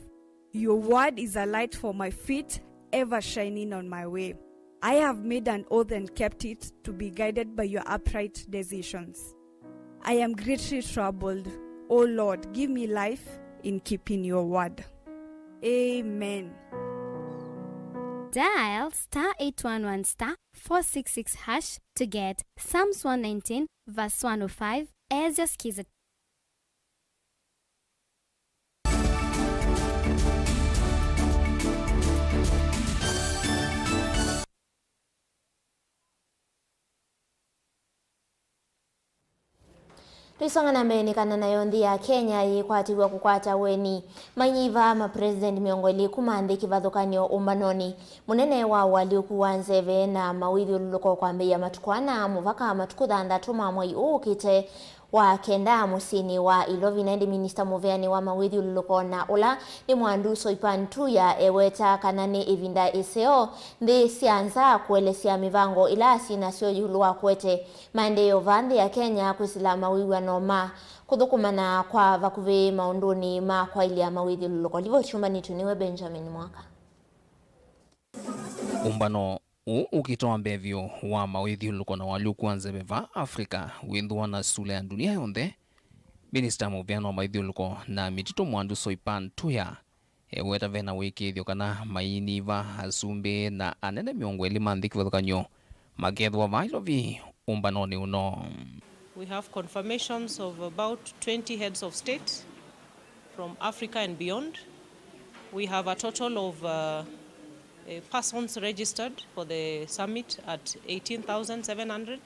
Your word is a light for my feet, ever shining on my way. I have made an oath and kept it, to be guided by your upright decisions. I am greatly troubled. O Lord, give me life in keeping your word. Amen. Dial star eight one one star four six six hash to get Psalms one nineteen verse one oh five as your Skiza. Tũisonga na mbee nĩ kana nayo nthĩ ya Kenya yĩkwatĩw'a kũkwata ũeni. Mainyiva ma president mĩongo ĩlĩ kuma nthĩ kĩvathũkany'o ũmbanonĩ mũnene wa ũalyũku wa nzeve na mawĩthyũlũlũko kwambĩĩa matukũ ana mũvaka matukũ thanthatũ ma mwei ũũ ũkĩte wa kenda mũsyĩnĩ wa Ilovi. Na ĩndĩ minista mũveanĩ wa mawĩthyũlũlũko na ũla nĩ Mwandu Soipan Tuya eweta kana nĩ ĩvinda ĩseo nthĩ sya nza kũelesya mĩvango ĩla syĩ nasyo ĩũlũ wa kũete maendeeo vaa nthĩ ya Kenya kwĩsĩla mawĩw'ano ma kũthũkũmana kwa vakuvĩ maũndũnĩ ma kwaĩlya mawĩthyũlũlũko. Livoti ũmbanĩtw'e nĩwe Benjamin Mwaka. Ũmbano ũũ ũkĩte wa mbee vyũ wa mawĩthyũlũlũko na ũalyũku wa nzeve vaa Africa wĩthĩwa na sula ya ndunia yonthe. Minista mũveanĩ wa mawĩthyũlũlũko na mĩtitũ Mwandu Soipan Tuya eweta vena wĩkĩĩthyo kana mainyiva asumbĩ na anene mĩongo ĩlĩ ma nthĩ kĩvathũkany'o makethĩwa vaa Ilovi ũmbanonĩ ũno. We have confirmations of about twenty heads of state from Africa and beyond. We have a total of uh, uh, persons registered for the summit at eighteen thousand seven hundred.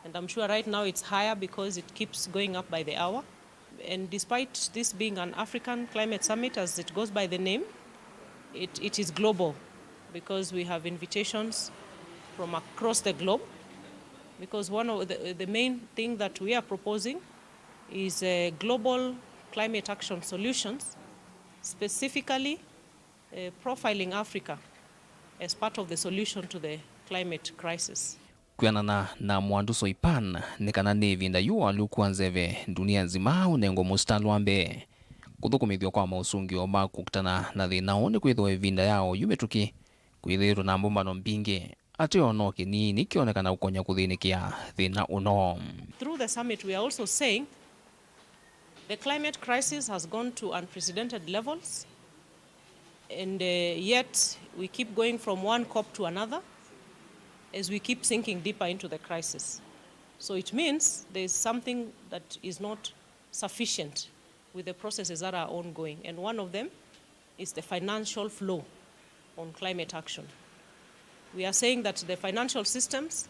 And I'm sure right now it's higher because it keeps going up by the hour. And despite this being an African climate summit, as it goes by the name, it, it is global because we have invitations from across the globe. Because one of the, the main thing that we are proposing is a global climate action solutions, specifically uh, profiling Africa as part of the solution to the climate crisis. Kwĩanana na Mwandu Soipan, nĩ kana nĩ ĩvinda yu ũalyũku wa nzeve ndunia nzima ũnengwe mũsitalũ wa mbee kũthũkũmĩthw'a kwa maũsũngĩo ma kũkitana na thĩna ũũ, nĩkwĩthĩwa ĩvinda ya oyu mĩtũkĩ kwĩthĩĩtwe na mbũmbano mbingĩ, ateo no kĩnini kĩonekana kũkonya kũthĩnĩkĩa thĩna ũno. Through the summit, we are also saying the climate crisis has gone to unprecedented levels, and uh, yet we keep going from one COP to another as we keep sinking deeper into the crisis. So it means there is something that is not sufficient with the processes that are ongoing, and one of them is the financial flow on climate action. We are saying that the financial systems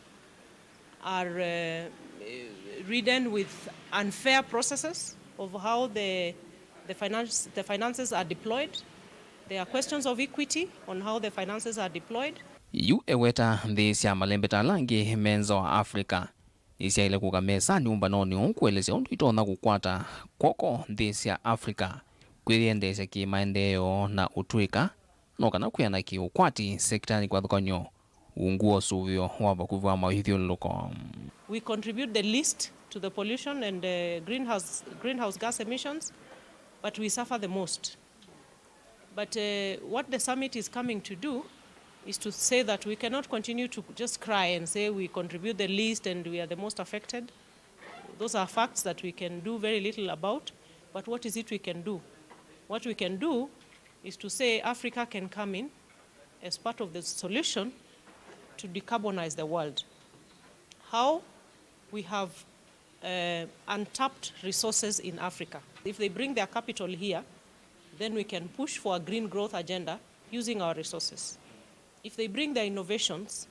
are uh, ridden with unfair processes of how the, the, finance, the finances are deployed. There are questions of equity on how the finances are deployed. Yu eweta nthĩ sya malembeta ala angĩ me nza wa Africa nĩsyaĩle kũka mesanĩ ũmbanonĩ ũũ kũelesya ũndũ itonya kũkwata kw'oko nthĩ sya Africa kwĩyendeesya kĩ-maendeeo na ũtw'ĩka no kana kwĩana kĩ-ũkwati sekitanĩ kĩvathũkany'o ungu wa ũsũvĩo wa vakuvĩ wa mawĩthyũlũlũko. We contribute the least to the pollution and uh, greenhouse, greenhouse gas emissions, but we suffer the most. But uh, what the summit is coming to do is to say that we cannot continue to just cry and say we contribute the least and we are the most affected. Those are facts that we can do very little about. But what is it we can do? What we can do is to say Africa can come in as part of the solution to decarbonize the world. How? We have uh, untapped resources in Africa. If they bring their capital here, then we can push for a green growth agenda using our resources. If they bring their innovations,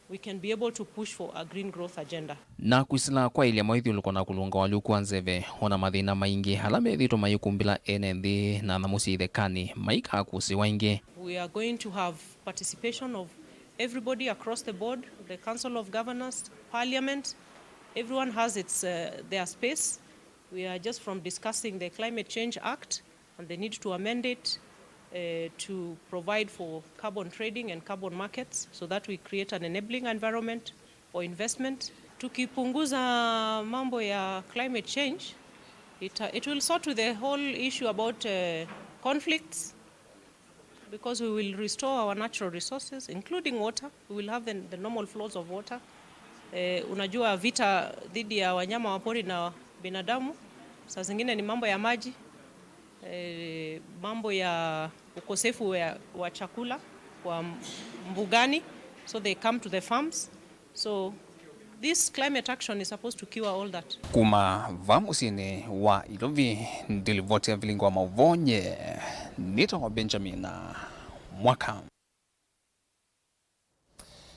we can be able to push for a green growth agenda. Na kwĩsĩla kwaĩlya mawĩthyũlũlũko na kũlũnga ũalyũku wa nzeve, o na mathĩna maingĩ ala methĩĩtwe mayĩkumbĩla ene nthĩ na nyamũ syĩ ĩthekanĩ maikakũsĩwa ĩngĩ. We are going to have participation of everybody across the board, the Council of Governors, Parliament, everyone has its, uh, their space. We are just from discussing the Climate Change Act and the need to amend it, uh, to provide for carbon trading and carbon markets so that we create an enabling environment for investment. Tukipunguza mambo ya climate change, it, uh, it will sort to the whole issue about, uh, conflicts. Because we will restore our natural resources, including water. We will have the, the normal flows of water. Eh, unajua vita dhidi ya wanyama wa pori na binadamu. Saa zingine ni mambo ya maji, eh, mambo ya ukosefu wa, wa chakula kwa mbugani, so they come to the farms. So this climate action is supposed to cure all that. Kuma va mũsyĩnĩ wa Ilovi, ndilivoti ya vilingi wa mauvoo nye nĩtawa Benjamin Mwaka.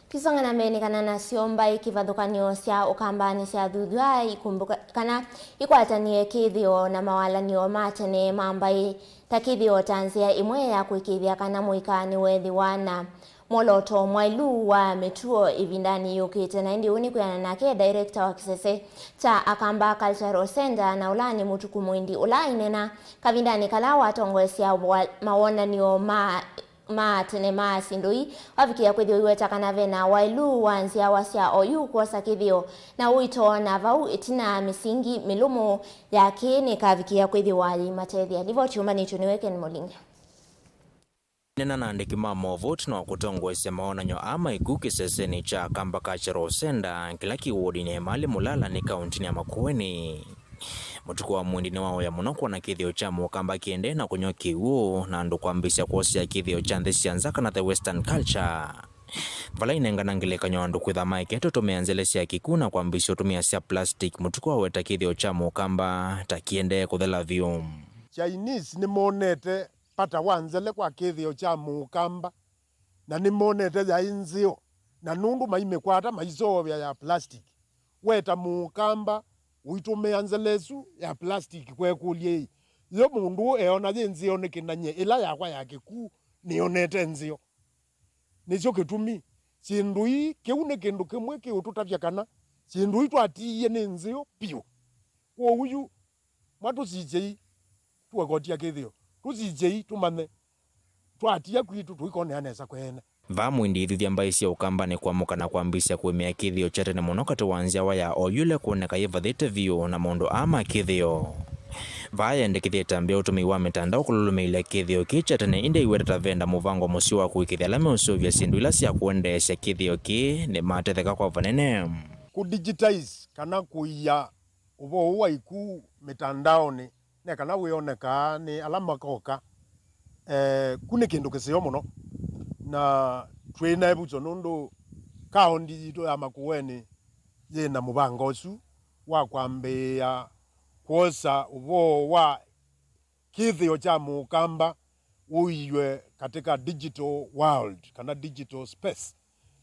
Tũisonga na mbee nĩ kana nasyo mbaĩ kĩvathũkany'o sya Ũkamba nĩsyathuthw'a, ikumbuka kana ikwatanie kĩthĩo na mawalanĩo ma tene ma mbaĩ ta kĩthĩo ta nzĩa ĩmwe ya kũĩkĩĩthya kana mũika nĩweethĩwa na mwolooto mwaĩlu wa mĩtuo ĩvindanĩ yũkĩte. Na ĩndĩ ũu nĩ kwĩana nake director wa kĩsese kya Akamba Cultural Center, na ũla nĩ Mũtuku Mwindi, ũla aineena kavindanĩ kala watongoesya wa-, mawonany'o ma ma tene ma syĩndũ ii, wavikĩa kwĩthĩwa iweta kana ve na waĩlu wa nzyawa sya oyu kwosa kĩthĩo na ũito, na vau ĩtina mĩsingi mĩlũmũ ya kĩĩ nĩkavikĩa kwĩthĩwa yĩimatethya. Livoti yũmbanĩtw'e nĩwe Ken Mũlinge. Nena na andĩki ma maũvoo tũna wa kũtongoesya mawonany'o aa maiku kĩsesenĩ kya Kamba Cultural Center, kĩla kĩ wodinĩ ya Emali Mulala nĩ kaũntĩnĩ ya Makueni. Mũtuku wa Mwindi nĩwaũya mũno kwona kĩthĩo kya Mũkamba kĩendee na kũnyw'a kĩw'ũ, na andũ kwambĩĩsya kwosea kĩthĩo kya nthĩ sya nza kana the western culture. Vala inengana ngelekany'o andũ kwĩtha maekete ũtũmĩa nzele sya kĩkuu na kwambĩĩsya ũtũmĩa sya plastic, Mũtuku aweta kĩthĩo kya Mũkamba ta kĩendee kũthela vyũ. Chinese nĩmonete vata wa nzele kwa kĩthĩo kya Mũkamba, na nĩmonete yaĩ nzeo, na nũndũ maimĩkwata maiseũvya ya plastic. Weta Mũkamba ũitũmĩa nzele ĩsu ya plastic kwekũlya ĩ, yo mũndũ eona yĩ nzeo nĩkĩ, na nyie ĩla yakwa ya kĩkuu nĩonete nzeo? Nĩkyo kĩtumi syĩndũ ii, kĩu nĩ kĩndũ kĩmwe kĩũtũtavya kana syĩndũ ii twatiie nĩ nzeo vyũ. Kwoou yu, mwa tũsikyei, tũekotia kĩthĩo, tũsikyei tũmanye, twatia kwitũ tũikonea nesa kweene. Vaa Mwindi ithuthya mbaĩ sya Ũkamba nĩ kwamũka na kwambĩĩsya kũĩmĩa kĩthĩo kya tene mũno katĩ wa nzyawa ya oyu ĩla ĩkwoneka yĩvathĩte vyũ na maũndũ aa ma kĩthĩo. Vaa yendekethya ĩtambya ũtũmĩi wa mĩtandao kũlũlũmĩĩlya kĩthĩo kĩĩ kya tene, ĩndĩ aiweta ta venda mũvango mũseo wa kũĩkĩĩthya ala meũseũvya syĩndũ ila sya kũendeesya kĩthĩo kĩĩ nĩmatetheka kwa vanene. Kũ digitize kana kũia ũvoo ũũ wa iku mĩtandaonĩ, nĩ kana wĩonekaa nĩ ala makoka. Eh, ku nĩ kĩndũ kĩseo mũno, na twĩ na ĩvuso nũndũ kaũndi yitũ ya Makueni yĩ na mũvango ũsu wa kwambĩĩa kwosa ũvoo wa kĩthĩo kya Mũkamba ũiwe katika digital world kana digital space.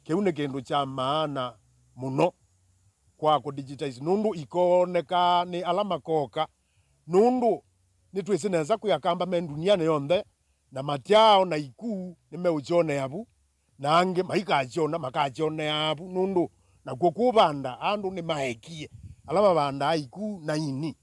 Kĩu nĩ kĩndũ kya maana mũno kwa kũ digitize, nũndũ ikoonekaa nĩ ala makoka, nũndũ nĩtwĩsĩ nesa kwĩ Akamba me ndunianĩ yonthe, na matyaona iku nĩmeũkyonea vu, na angĩ maikakyona, makakyonea vu, nũndũ nakw'o kũvanda andũ nĩmaekie, ala mavandaa iku na ini,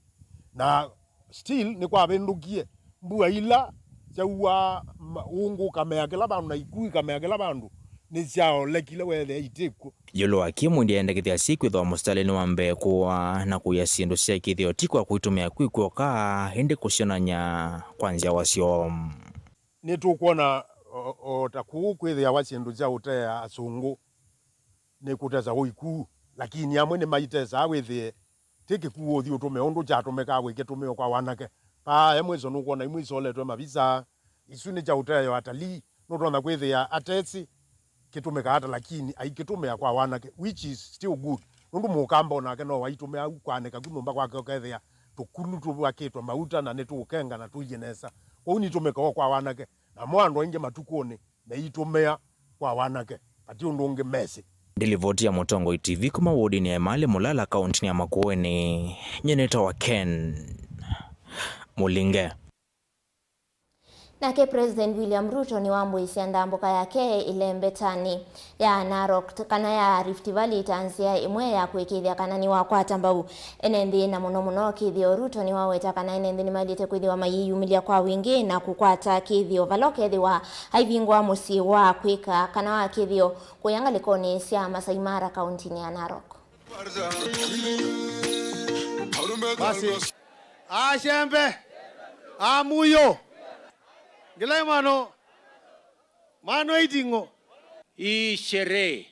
na still nĩkwavĩndũkie. Mbua ila syauaa ma-, ũngũ ũkamea kĩla vandũ na iku ikamea kĩla vandũ, nĩsyaolekile weethĩa itikw'o. Ĩũlũ wa kĩĩ, Mwindi aendekethya asyai kwĩthĩwa mũsitalĩnĩ wa mbee kũaa na kũia syĩndũ sya kĩthĩo ti kwa kũitũmĩa kwĩ kw'oka, ĩndĩ kũsyonany'a kwa nzyawa syoo. Nĩtũkwona o, o ta kũu kwĩthĩawa syĩndũ sya ũtea asũngũ nĩ kũtesa ũiku, lakini amwe nĩmaitesaa wĩthĩe ti kĩkuu ũthi ũtũme ũndũ kyatũmĩkaa wĩkĩtũmĩwa kwa wanake. Vaa e mwĩso nũkwona imwe isoletwe mavisa, isu nĩ kya ũteo atalii, nũtonya kwĩthĩa atesĩ kĩtũmĩkaa ata, lakini aikĩtũmĩa kwa wanake, which is still good, nũndũ Mũkamba onake no waitũmĩa au kwanĩka ku nyũmba kwake ũkethĩa tũkulu tũvakĩtwe mauta na nĩtũũkenga na tũiĩ nesa. Kwoou nitũmĩkaa o kwa wanake, namo andũ aingĩ matukũnĩ meitũmĩa kwa wanake, vati ũndũ ũngĩ mesĩ. Ndilivoti ya Mũtongoi T V kuma wodinĩ ya Emali Mulala, kaũntĩnĩ ya Makueni, nyie nĩtawa Ken Mũlinge. Nake President William Ruto nĩwambũĩsya ndambũka yake ĩlembetanĩ ya Narok t-, kana ya Rift Valley ta nzĩa ĩmwe ya kũĩkĩĩthya kana nĩwakwata mbau ene nthĩ, na mũno mũno kĩthĩo. Ruto nĩwaweta kana ene nthĩ nĩmaĩlĩte kwĩthĩwa mayĩyumĩlya kwa wingĩ na kũkwata kĩthĩo vala ũkethĩwa aivingũa mũsyĩ wa kwĩka kana wa kĩthĩo kũya ngalĩkonĩ sya Masai Mara, kaũntĩnĩ ya Narok. Basi. Ashembe, amuyo, ngilai mano, mano iting'o. Hii sherehe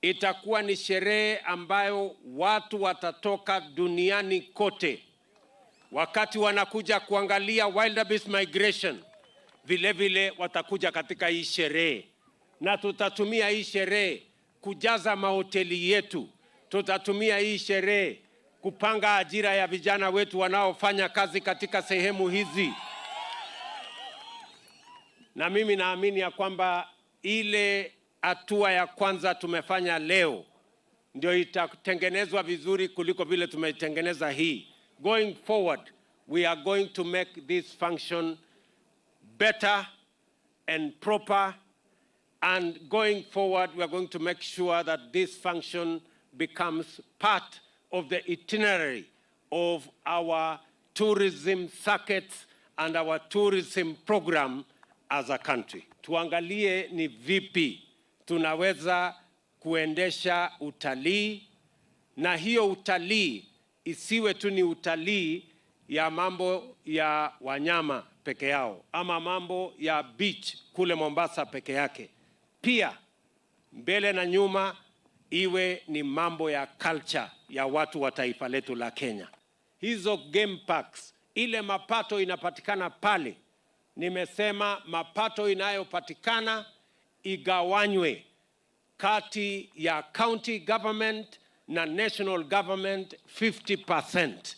Itakuwa ni sherehe ambayo watu watatoka duniani kote, wakati wanakuja kuangalia wildebeest migration, vile vile watakuja katika hii sherehe. Na tutatumia hii sherehe kujaza mahoteli yetu. Tutatumia hii sherehe kupanga ajira ya vijana wetu wanaofanya kazi katika sehemu hizi. Na mimi naamini ya kwamba ile hatua ya kwanza tumefanya leo ndio itatengenezwa vizuri kuliko vile tumeitengeneza hii. Going forward, we are going to make this function better and proper, and going forward, we are going to make sure that this function becomes part of the itinerary of our tourism circuits and our tourism program as a country. Tuangalie ni vipi tunaweza kuendesha utalii, na hiyo utalii isiwe tu ni utalii ya mambo ya wanyama peke yao ama mambo ya beach kule Mombasa peke yake. Pia mbele na nyuma iwe ni mambo ya culture ya watu wa taifa letu la Kenya. Hizo game parks, ile mapato inapatikana pale, nimesema mapato inayopatikana igawanywe kati ya county government na national government fifty percent.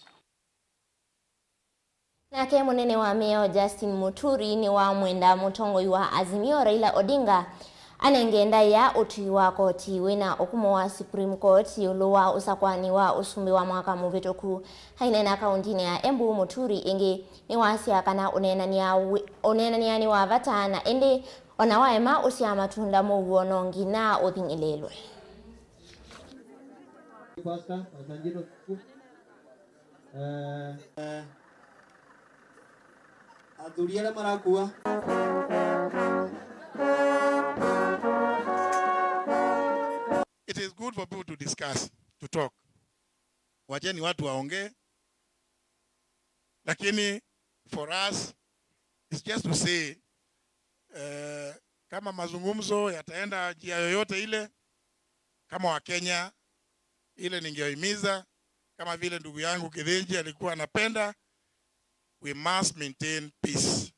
Nake mũnene wa mĩao Justin Muturi nĩwamwenda mũtongoi wa Azimio Raila Odinga anenge ndaĩa ũtwi wa koti wĩna ũkumo wa Supreme Court ĩũlũ wa ũsakũani wa ũsumbĩ wa mwaka mũvĩtũku. Aineena kaũndĩnĩ ya Embu, Muturi ĩngĩ nĩwasya kana ũneenany'a wĩ- ũneenany'a nĩ wa vata, na ĩndĩ o na waema ũsyaa matunda mũuo no nginya ũthing'ĩlĩĩlwe. Pastor, Pastor Njino. Eh, eh, athuri arĩa marakua. It is good for people to discuss, to talk. Wacheni watu waongee. Lakini for us, it's just to say, eh, kama mazungumzo yataenda njia yoyote ile, kama Wakenya, ile ningewahimiza, kama vile ndugu yangu Kithinji alikuwa anapenda, we must maintain peace.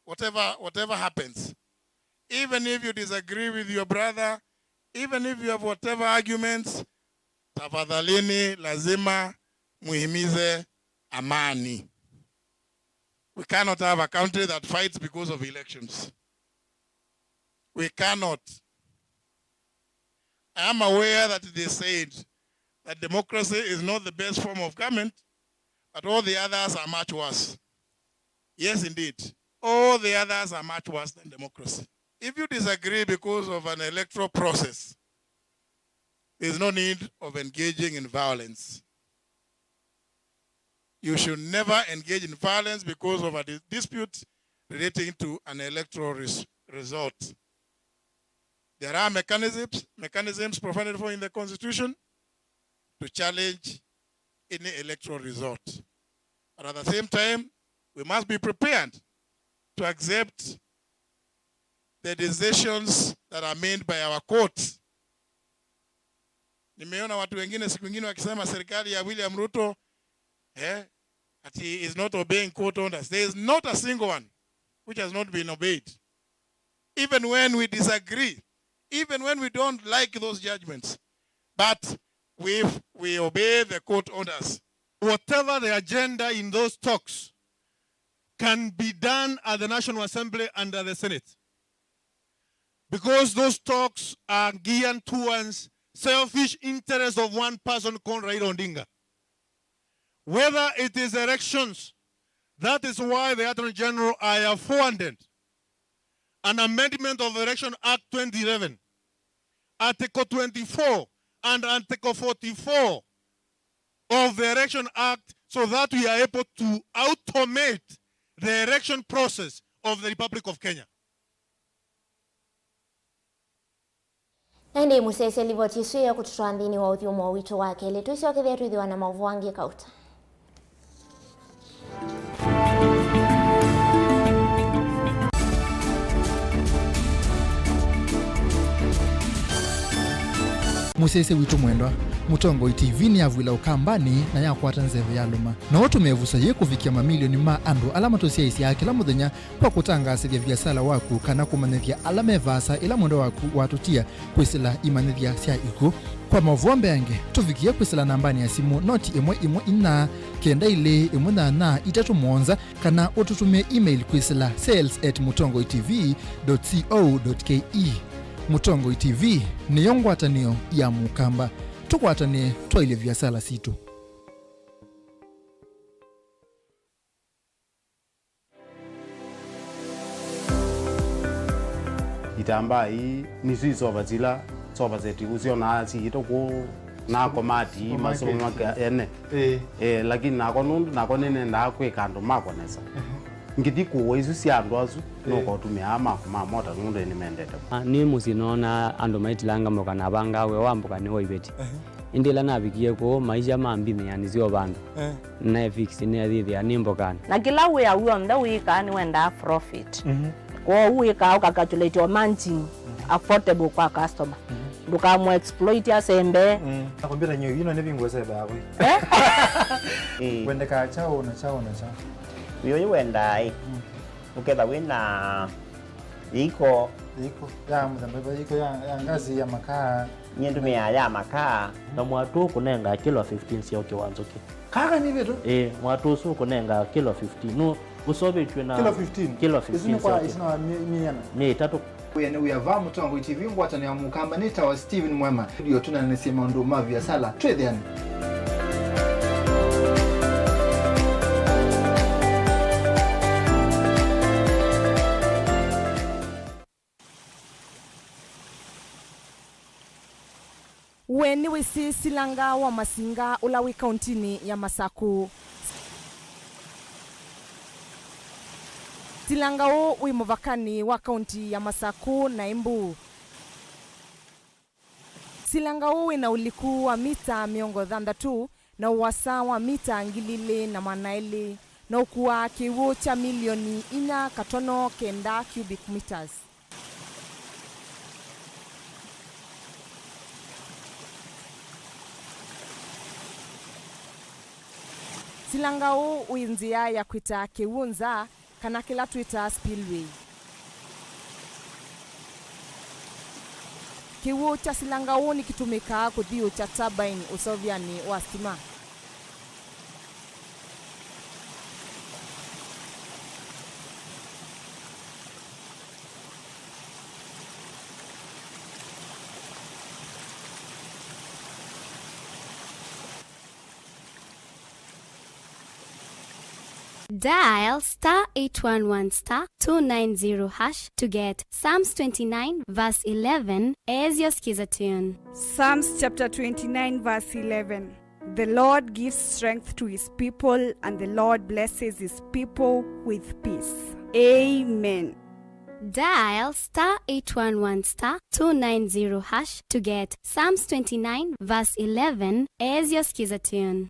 Whatever, whatever happens, even if you disagree with your brother, even if you have whatever arguments, tafadhalini, lazima muhimize amani. We cannot have a country that fights because of elections. We cannot. I am aware that they said that democracy is not the best form of government, but all the others are much worse. Yes, indeed. All the others are much worse than democracy. If you disagree because of an electoral process, there is no need of engaging in violence. You should never engage in violence because of a di- dispute relating to an electoral res- result. There are mechanisms, mechanisms provided for in the constitution to challenge any electoral result. But at the same time, we must be prepared to accept the decisions that are made by our courts. Nimeona watu wengine siku ingine wakisema serikali ya William Ruto, eh, that he is not obeying court orders. There is not a single one which has not been obeyed. Even when we disagree, even when we don't like those judgments, but we, we obey the court orders. Whatever the agenda in those talks can be done at the National Assembly and at the Senate. Because those talks are geared towards selfish interests of one person called Raila Odinga. Whether it is elections, that is why the Attorney General, I have forwarded an amendment of Election Act twenty eleven, Article twenty-four and Article forty-four of the Election Act, so that we are able to automate the election process of the Republic of Kenya. Na ĩndĩ mũsyaĩĩsya livoti ĩsu ya kũtũtwaa nthĩnĩ wa ũthyũmũo witũ wa kelĩ. Twĩsyokethya twĩthĩwa na maũvoo angĩ kauta. Mũsyaĩĩsya witũ mwendwa, Mũtongoi T V nĩyavw'ĩla Ũkambanĩ na yakwata nzeve yalũma. No ũtũme ĩvuso yĩĩ kũvikĩa mamilioni ma andũ ala matũsyaĩĩsyaa kĩla mũthenya kwa kũtangaasĩthya viasala waku kana kũmanyĩthya ala me vaasa ĩla mwendwa waku watũtia kwĩsĩla imanyĩthya sya ikw'ũ. Kwa maũvoo mbeange, tũvikĩe kwĩsĩla nambanĩ ya simũ noti ĩmwe ĩmwe inya kenda ilĩ ĩmwe nyanya itatũ mũonza, kana ũtũtũmĩe email kwĩsĩla sales at mũtongoi T V dot co dot K E. Mũtongoi T V nĩyo ngwatanĩo ya Mũkamba. Tũkwatanĩe twaĩlye viasala sitũ. Itambaa ii nĩsyo isova sila sofa set ũsyonaa siitũ kũu na komati Supermarket. Masupermarket ene. Ĩĩ. Eh, lakini nakwa nũndũ nakwa nĩnendaa kwĩka andũ makwa nesa. Ehe. Ngĩthi kũũa isu sya andũ asu, ĩĩ, nũkotũmĩaa makwa ma mota nũndũ nĩmendete. Ah, nĩ mũsyĩ noonaa andũ maitilanga mboka na avangaa wĩa wa mboka nĩ wa iveti. Ehe. Ĩndĩ ĩla navikie kũu, maisha mambinĩanĩsya o vandũ. Eh. Naefix nĩethĩthĩa nĩ mbokanĩ. Na kĩla wĩa w'onthe wĩkaa nĩwendaa profit. Mhm. Kwoou wĩkaa ũkacalculate o margin, mhm, affordable kwa customer. Mhm. Ndũkamũ exploit asembe. Mm. Akombita nyo ino nĩ vingo sebe yakwe. Eh? Eh. Wendeka chao na chao na chao. Wĩo wendaa ĩ. Mm. Ũketha wĩna Yĩiko. Yĩiko ya mũthemba, yĩiko ya, ya ngasi ya makaa. Nyie ndũmĩaa ya makaa. Na mwatũ ũkũnenga kilo fifteen sya ũkĩ wa nzũkĩ. Kaka nĩ vitu? Ĩĩ, mwatũ ũsu ũkũnenga kilo fifteen. Nũ ũsovĩtw'e na kilo fifteen? Kilo fifteen. Isu nĩ kwa, sya ũkĩ. Isu na mi-, miana. Mĩ ĩtatũ. Wĩa nĩ wĩa va Mũtongoi T V ngwatanĩo ya Mũkamba nĩ tawa Steven Mwema. Ndio tũnanĩsye maũndũ ma viasala. Twĩthĩane. We nĩwĩsĩ Silanga wa Masinga ũla wĩ kauntinĩ ya Masakũ? Silanga ũũ wĩ mũvakanĩ wa kaunti ya Masakũ na Embu. Silanga ũũ wĩ na ũliku wa mita mĩongo thanthatũ na ũasa wa mita ngili ilĩ na maana elĩ, na ũkuaa kĩw'ũ kya milioni inya katono kenda cubic meters. Silanga ũũ wĩ nzĩa ya kwĩta kĩw'ũ nza, kana kĩla twĩtaa spillway. Kĩw'ũ kya Silanga ũũ nĩkĩtũmĩkaa kũthiũũkya turbine ũseũvyanĩ wa sitima. Dial star eight one one star two nine zero hash to get Psalms twenty-nine verse eleven as your skiza tune. Psalms chapter twenty-nine verse eleven. The Lord gives strength to his people, and the Lord blesses his people with peace. Amen. Dial star eight one one star two nine zero hash to get Psalms twenty-nine verse eleven as your skiza tune.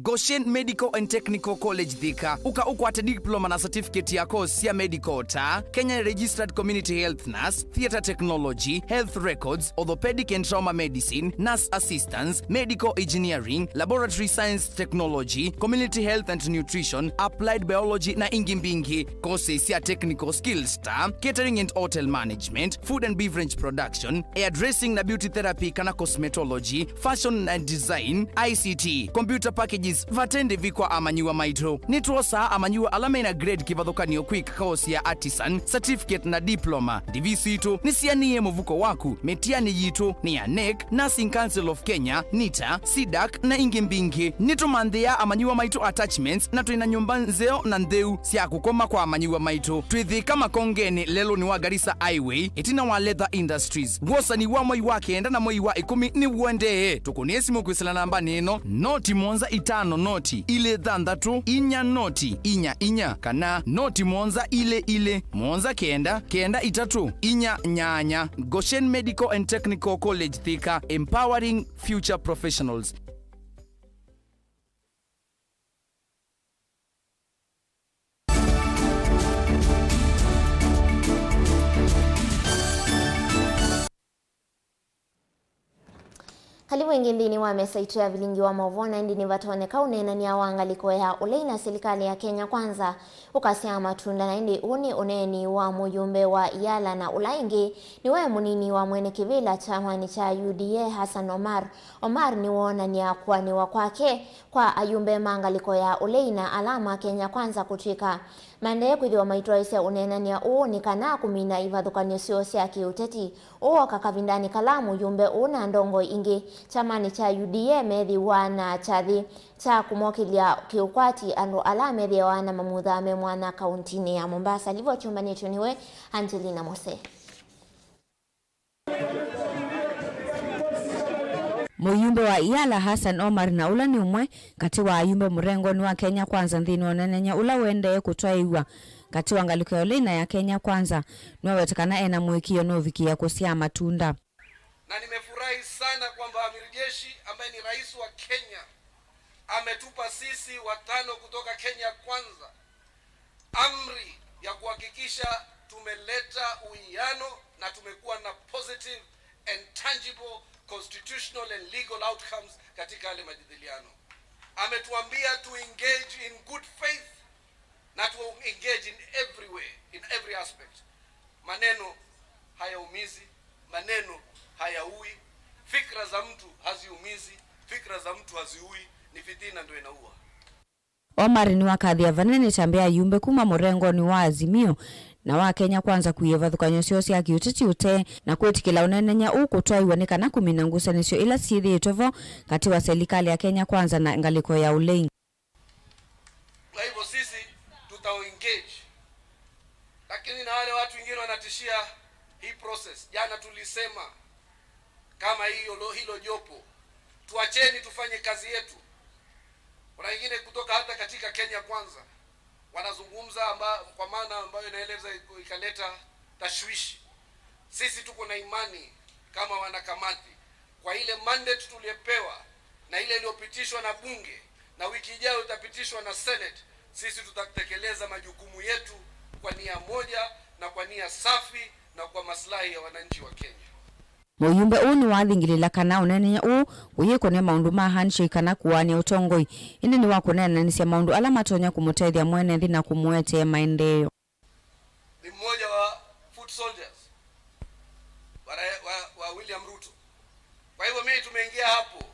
Goshen Medical and Technical College Thika. Ũka ũkwate diploma na certificate ya course sya medical ta Kenya Registered Community Health Nurse, Theatre Technology, Health Records, Orthopedic and Trauma Medicine, Nurse Assistance, Medical Engineering, Laboratory Science Technology, Community Health and Nutrition, Applied Biology na ingĩ mbingĩ. Courses sya technical skills ta Catering and Hotel Management, Food and Beverage Production, Hairdressing na Beauty Therapy kana Cosmetology, Fashion and Design, I C T, Computer Packages, vate ndĩvi kwa amanyĩw'a maitũ. Nĩtwosaa amanyĩw'a ala mena grade kĩvathũkany'o kwĩka course ya Artisan, Certificate na Diploma. Ndĩvi sitũ nĩsianĩie mũvuko waku. Mĩtiani yitũ nĩ ya NEC, Nursing Council of Kenya, NITA, CDAC na ingĩ mbingĩ. Nĩtũmanthĩaa amanyĩw'a maitũ attachments na twĩ na nyũmba nzeo na ntheu sya kũkoma kwa amanyĩw'a maitũ. Twĩ Thika Makongeni, lelũnĩ wa Garissa Highway, ĩtina wa Leather Industries. Wosani wa mwei wa kenda na mwei wa ĩkũmi nĩw'o ũendee. Tũkũnĩe simũ kwĩsĩla nambanĩ ĩno, noti mũonza itano noti ilĩ thanthatũ inya noti inya inya, kana noti mũonza ilĩ ilĩ mũonza kenda kenda itatũ inya nyanya. Goshen Medical and Technical College Thika, empowering future professionals. Kalivu ĩngĩ nthĩnĩ wa mesa itũ ya vilingi wa maũvoo, na ĩndĩ nĩvatonyeka ũneenany'a wa ngalĩko ya ũlei na silikalĩ ya Kenya Kwanza ũkasyaa matunda, na ĩndĩ ũũ nĩ ũneeni wa mũyumbe wa Iala, na ũla ĩngĩ nĩwe mũnini wa mwene kĩvĩla kyamanĩ kya U D A, Hassan Omar. Omar nĩwoonany'a kũanĩwa kwake kwa ayumbe ma ngalĩko ya ũlei na ala ma Kenya Kwanza kũtw'ĩka maendee kwĩthĩwa maitwaĩsya ũneenany'a ũũ nĩ kana kũmina ivathũkany'o syoo sya kĩũteti. Ũũ woka kavindanĩ kala mũyumbe ũũ na ndongoi ingĩ kyamanĩ kya U D A methĩwa na kyathĩ kya kũmokĩlya kĩũkwati andũ ala methĩawa na mamutha me mwanya kauntinĩ ya Mombasa. Livoti yũmbanĩtw'e nĩwe Angelina Mose. Mũyumbe wa Iala Hassan Omar, na ũla nĩ ũmwe katĩ wa ayumbe mũrengonĩ wa Kenya Kwanza nthĩnĩ wa ũneenany'a ũla ũendee kũtwaĩĩw'a katĩ wa ngalĩko ya ũlei na ya Kenya Kwanza, nĩwaweta kana ena mũĩkĩĩo nũũvikĩĩa kũsyaa matunda. Na nimefurahi sana kwamba Amiri Jeshi ambaye ni rais wa Kenya ametupa sisi watano kutoka Kenya Kwanza amri ya kuhakikisha tumeleta uwiano na tumekuwa na positive and tangible constitutional and legal outcomes katika yale majadiliano. Ametuambia to engage in good faith na to engage in every way, in every aspect. Maneno hayaumizi, maneno hayaui, fikra za mtu haziumizi, fikra za mtu haziui, ni fitina ndio inaua. Omar nĩwakathĩa vanene ĩtambya ya ayumbe kuma mũrengonĩ wa Azimio na wa Kenya Kwanza kũia ivathũkany'o syoo sya kĩũteti ũtee na kwĩtĩkĩla ũneenany'a ũũ kũtwaĩwa nĩ kana kũmina ngusanĩsyo ila syĩthĩĩtwe vo katĩ wa selikalĩ ya Kenya Kwanza na ngalĩko ya ũlei. Kwa hivyo sisi tutaengage, lakini na wale watu wengine wanatishia hii process. Jana tulisema kama hiyo lo-, hilo jopo, tuacheni tufanye kazi yetu. Kuna wengine kutoka hata katika Kenya Kwanza wanazungumza amba-, kwa maana ambayo inaweza ikaleta tashwishi. Sisi tuko na imani kama wanakamati kwa ile mandate tuliyopewa na ile iliyopitishwa na bunge na wiki ijayo itapitishwa na Senate, sisi tutatekeleza majukumu yetu kwa nia moja na kwa nia safi na kwa maslahi ya wananchi wa Kenya. Mũyumbe ũũ nĩwathingĩlĩla kana ũneenany'a ũũ ũyĩkũnĩa maũndũ ma handshake kana kũaany'a ũtongoi, ĩndĩ nĩ wa kũneenanĩsya maũndũ ala matonya kũmũtethya mwene nthĩ na kũmũetee maendeeo. Ni mmoja wa foot soldiers wa, wa, wa William Ruto. Kwa hivyo mimi tumeingia hapo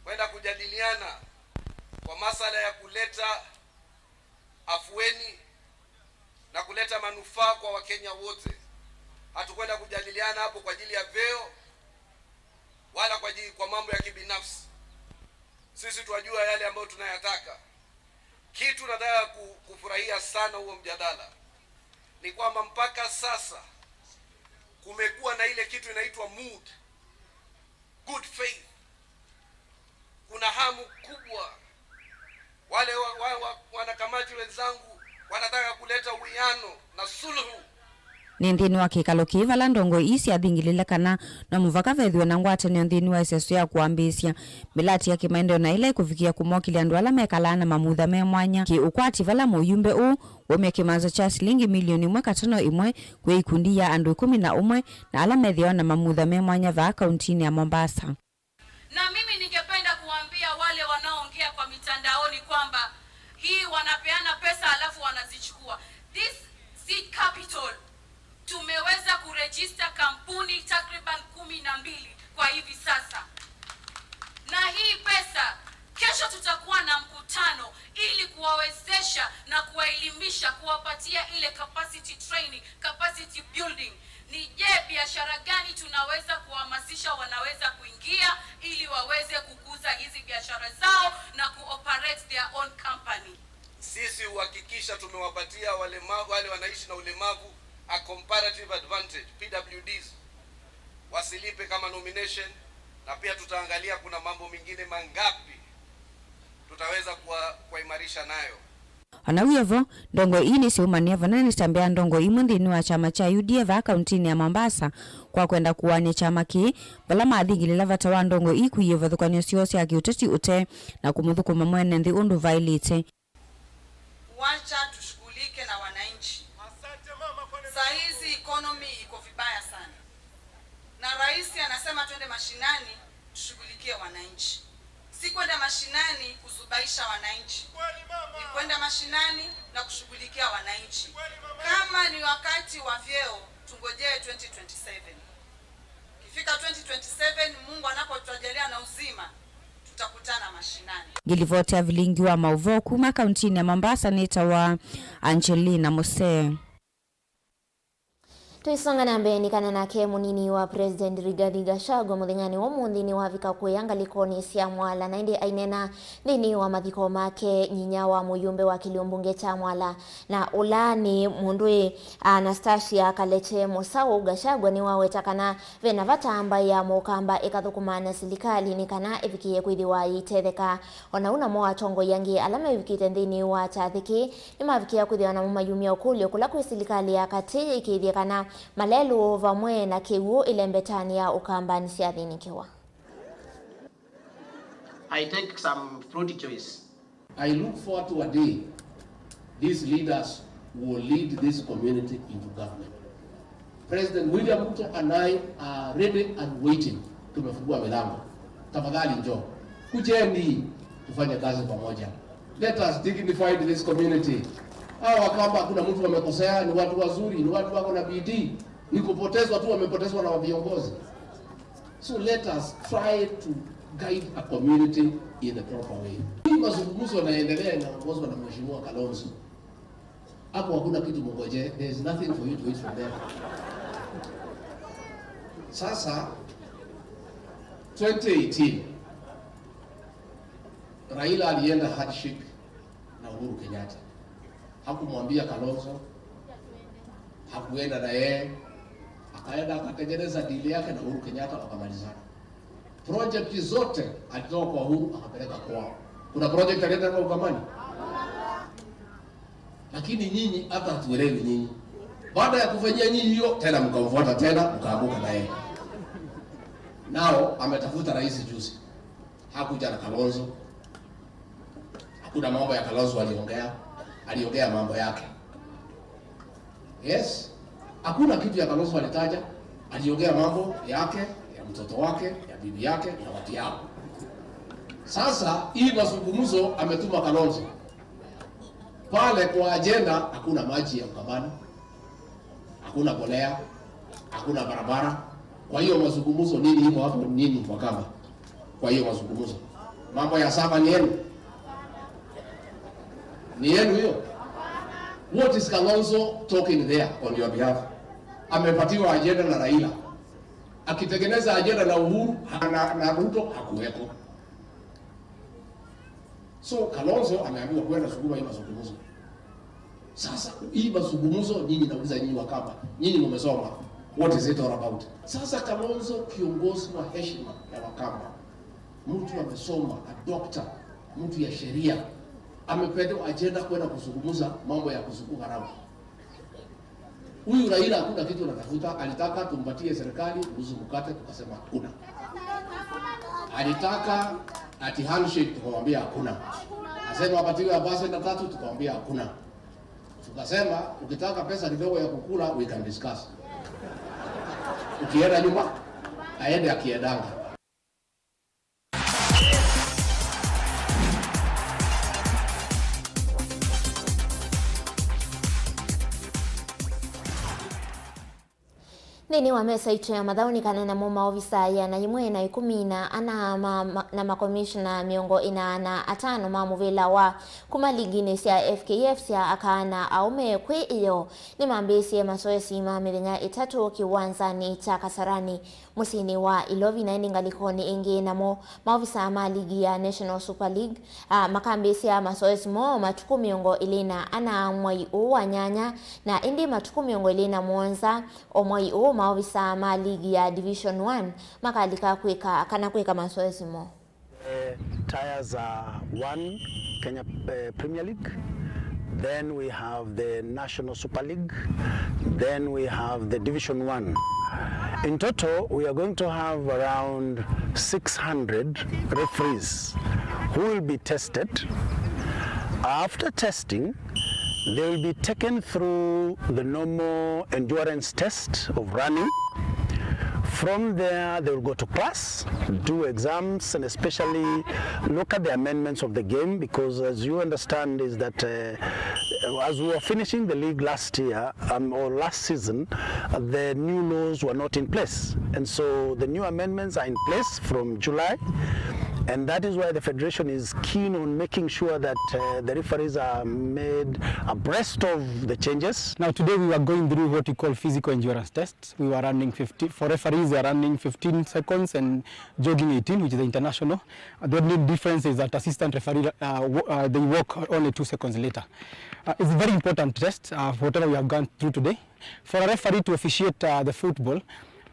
kwenda kujadiliana kwa masala ya kuleta afueni na kuleta manufaa kwa Wakenya wote. Hatukwenda kujadiliana hapo kwa ajili ya vyeo wala kwa ajili, kwa mambo ya kibinafsi. Sisi twajua yale ambayo tunayataka. Kitu nataka ku-, kufurahia sana huo mjadala ni kwamba mpaka sasa kumekuwa na ile kitu inaitwa mood, good faith. Kuna hamu kubwa. Wale wa, wa, wa, wanakamati wenzangu wanataka kuleta uwiano na suluhu. Nĩ nthĩnĩ wa kĩkalo kĩĩ vala ndongoi ii syathingĩlĩle kana no mũvaka vethĩwe na ngwatanĩo nthĩnĩ wa ĩseso ya kũambĩĩsya mĩlatĩ ya kĩmaendeeo na ĩla ĩkũvikĩa kũmokĩlya andũ ala mekalaa na mamutha me mwanya kĩ-ũkwati, vala mũyumbe ũũ waumya kĩmanza kya silingi milioni ĩmwe katono ĩmwe kwĩ ikundi ya andũ ĩkũmi na ũmwe na ala methĩawa na mamutha me mwanya vaa kauntinĩ ya Mombasa. Na mimi ningependa kuambia wale wanaoongea kwa mitandaoni kwamba hii wanapeana pesa alafu wanazichukua. This seed capital, tumeweza kuregister kampuni takriban kumi na mbili kwa hivi sasa. Na hii pesa, kesho tutakuwa na mkutano ili kuwawezesha na kuwaelimisha, kuwapatia ile capacity training, capacity building. Ni je, biashara gani tunaweza kuhamasisha wanaweza kuingia ili waweze kukuza hizi biashara zao na kuoperate their own company? Sisi huhakikisha tumewapatia walema-, wale wanaishi na ulemavu a comparative advantage, P W Ds, wasilipe kama nomination, na pia tutaangalia kuna mambo mengine mangapi tutaweza kuwa-, kuwaimarisha nayo. O na wĩ o vo, ndongoi ii nĩsyaumanĩa vana nĩtambĩa ndongoi imwe nthĩnĩ wa kyama kya U D A vaa kauntinĩ ya Mombasa kwa kwenda kũaany'a kyama kĩĩ, vala mathingĩlĩla vata wa ndongoi ii kũia ivathũkany'o syoo sya kĩũteti ũtee na kũmũthũkũma mwene nthĩ ũndũ vaĩlĩte. Wacha tushughulike na wananchi. Saa hizi economy iko vibaya sana. Na rais anasema twende mashinani, wananchi. Si kwenda mashinani kuzubaisha wananchi. Ni kwenda mashinani na kushughulikia wananchi. Kama ni wakati wa vyeo, tungojee twenty twenty-seven. Ikifika twenty twenty-seven, Mungu anapotujalia na uzima, tutakutana mashinani. Ngĩlivoti ya vilingi wa maũvoo kuma kauntinĩ ya Mombasa nĩtawa Angelina Musee. Tũisonga na mbee, nĩ kana nake mũnini wa President Rigathi Gachagua mũthenyanĩ wa ũmũnthĩ nĩwavika kũya ngalĩkonĩ sya Mwala, na ĩndĩ aineena nthĩnĩ wa mathiko make nyinya wa mũyũmbe wa kĩlio mbunge kya Mwala, na ũla nĩ mũndũ ĩ Anastasia Kaleche Mũsaũ. Gachagua nĩwaweta kana ve na vata mbaĩ ya Mũkamba ĩkathũkũma na silikalĩ nĩ kana ĩvikĩe kwĩthĩwa yĩitetheka. O na ũu namo atongoi angĩ ala mevikĩte nthĩnĩ wa kyathĩ kĩĩ nĩmavikĩa kwĩthĩwa namo mayumya ũkũlyo kũla kwĩ silikalĩ ya katĩ yĩkĩĩthye kana malelũ vamwe na kĩw'ũ ĩlembetanĩ ya Ũkamba nĩsyathĩnĩkĩwa. I take some fruit juice. I look forward to a day these leaders will lead this community into government. President William Ruto and I are ready and waiting. Tumefungua milango. Tafadhali njoo. Kujeni tufanye kazi pamoja. Let us dignify this community. Hawa Wakamba hakuna mtu wamekosea, ni watu wazuri, ni watu wako na bidii. Ni kupotezwa tu wamepotezwa na viongozi. So let us try to guide a community in the proper way. Hii mazungumzo yanaendelea, inaongozwa na Mheshimiwa Kalonzo. Hapo hakuna kitu mngoje, there is nothing for you to eat from there. Sasa, twenty eighteen, Raila alienda handshake na Uhuru Kenyatta. Hakumwambia Kalonzo, hakuenda na yeye, akaenda akatengeneza deal yake na Uhuru Kenyatta, wakamalizana. Project zote alitoa kwa Uhuru akapeleka kwao. Kuna project alileta kwa Ukambani? Lakini nyinyi hata hatuelewi nyinyi. Baada ya kufanyia nyinyi hiyo, tena mkamfuata tena, mkaanguka na yeye. Nao ametafuta rais juzi. Hakuja na Kalonzo. Hakuna mambo ya Kalonzo aliongea. Aliongea mambo yake. Yes. Hakuna kitu ya Kalonzo alitaja. Aliongea mambo yake, ya mtoto wake, ya bibi yake, na watu yao. Sasa, hii mazungumzo ametuma Kalonzo. Pale kwa agenda hakuna maji ya Ukambani. Hakuna mbolea, hakuna barabara. Kwa hiyo mazungumzo nini iko hapo nini Wakamba? Kwa hiyo mazungumzo. Mambo ya saba ni yenu? Ni yenu hiyo? What is Kalonzo talking there on your behalf? Amepatiwa agenda na Raila. Akitengeneza agenda na Uhuru, na, na Ruto hakuweko. So Kalonzo ameambiwa kwenda sukuma hii mazungumzo. Sasa hii mazungumzo, nyinyi nauliza nyinyi Wakamba, nyinyi mumesoma, what is it all about? Sasa Kalonzo, kiongozi wa heshima ya Wakamba, mtu amesoma, a doctor, mtu ya sheria, amepewa agenda kwenda kuzungumza mambo ya kusukuka ramu. Huyu Raila hakuna kitu anatafuta, alitaka tumpatie serikali nusu mkate, tukasema hakuna. Alitaka ati handshake, tukamwambia hakuna. Asema apatiwe ambassador tatu, tukamwambia hakuna. Tukasema ukitaka pesa kidogo ya kukula, we can discuss. Ukienda nyuma, aende akiendanga. Nthĩnĩ wa mesa itũ ya mathaũ nĩ kana namo maovisa ĩana yĩmwe na ĩkũmi na ana ma, ma, na makomishona mĩongo ĩna na atano ma mũvĩla wa kuma liginĩ sya F K F sya aka na aũme kwĩ ĩyoo nĩmambĩĩsye masoesi ma mĩthenya ĩtatũ kĩwanzanĩ kya Kasarani mũsyĩnĩ wa Ilovi, na ĩndĩ ngalĩkonĩ ĩngĩ namo maovisa ma ligi ya National Super League, a, makambĩĩsya masoesi moo matukũ mĩongo ĩlĩ na ana mwai ũũ wa nyanya, na ĩndĩ matukũ mĩongo ĩlĩ na mũonza o mwai ũũ maovisa ma ligi ya Division one makalika kwĩka kana kwĩka masoesi moo. The tiers are one, Kenya, uh, Premier League. Then we have the National Super League. Then we have the Division one. In total, we are going to have around six hundred referees who will be tested. After testing, they will be taken through the normal endurance test of running, From there, they will go to class, do exams, and especially look at the amendments of the game, because as you understand is that, uh, as we were finishing the league last year, um, or last season, the new laws were not in place. And so the new amendments are in place from July. And that is why the federation is keen on making sure that, uh, the referees are made abreast of the changes. Now, today we were going through what we call physical endurance tests. We were running fifteen, for referees, they are running fifteen seconds and jogging eighteen, which is international. Uh, the only difference is that assistant referee, uh, wo-, uh, they walk only two seconds later. Uh, it's a very important test, uh, whatever we have gone through today. For a referee to officiate, uh, the football,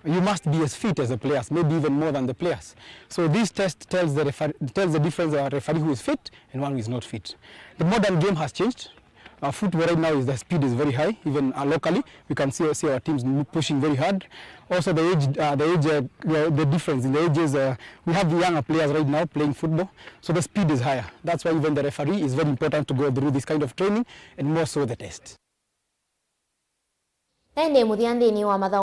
you must be as fit as the players, maybe even more than the players. So this test tells the refer-, tells the difference of a referee who is fit and one who is not fit. The modern game has changed. Uh, football right now is, the speed is very high. Even, uh, locally, we can see, see our teams mo-, pushing very hard. Also, the age, uh, the age, uh, the, the difference in the ages. Uh, we have younger players right now playing football, so the speed is higher. That's why even the referee is very important to go through this kind of training, and more so the test. Na ĩndĩ mũthya nthĩnĩ wa mathaũ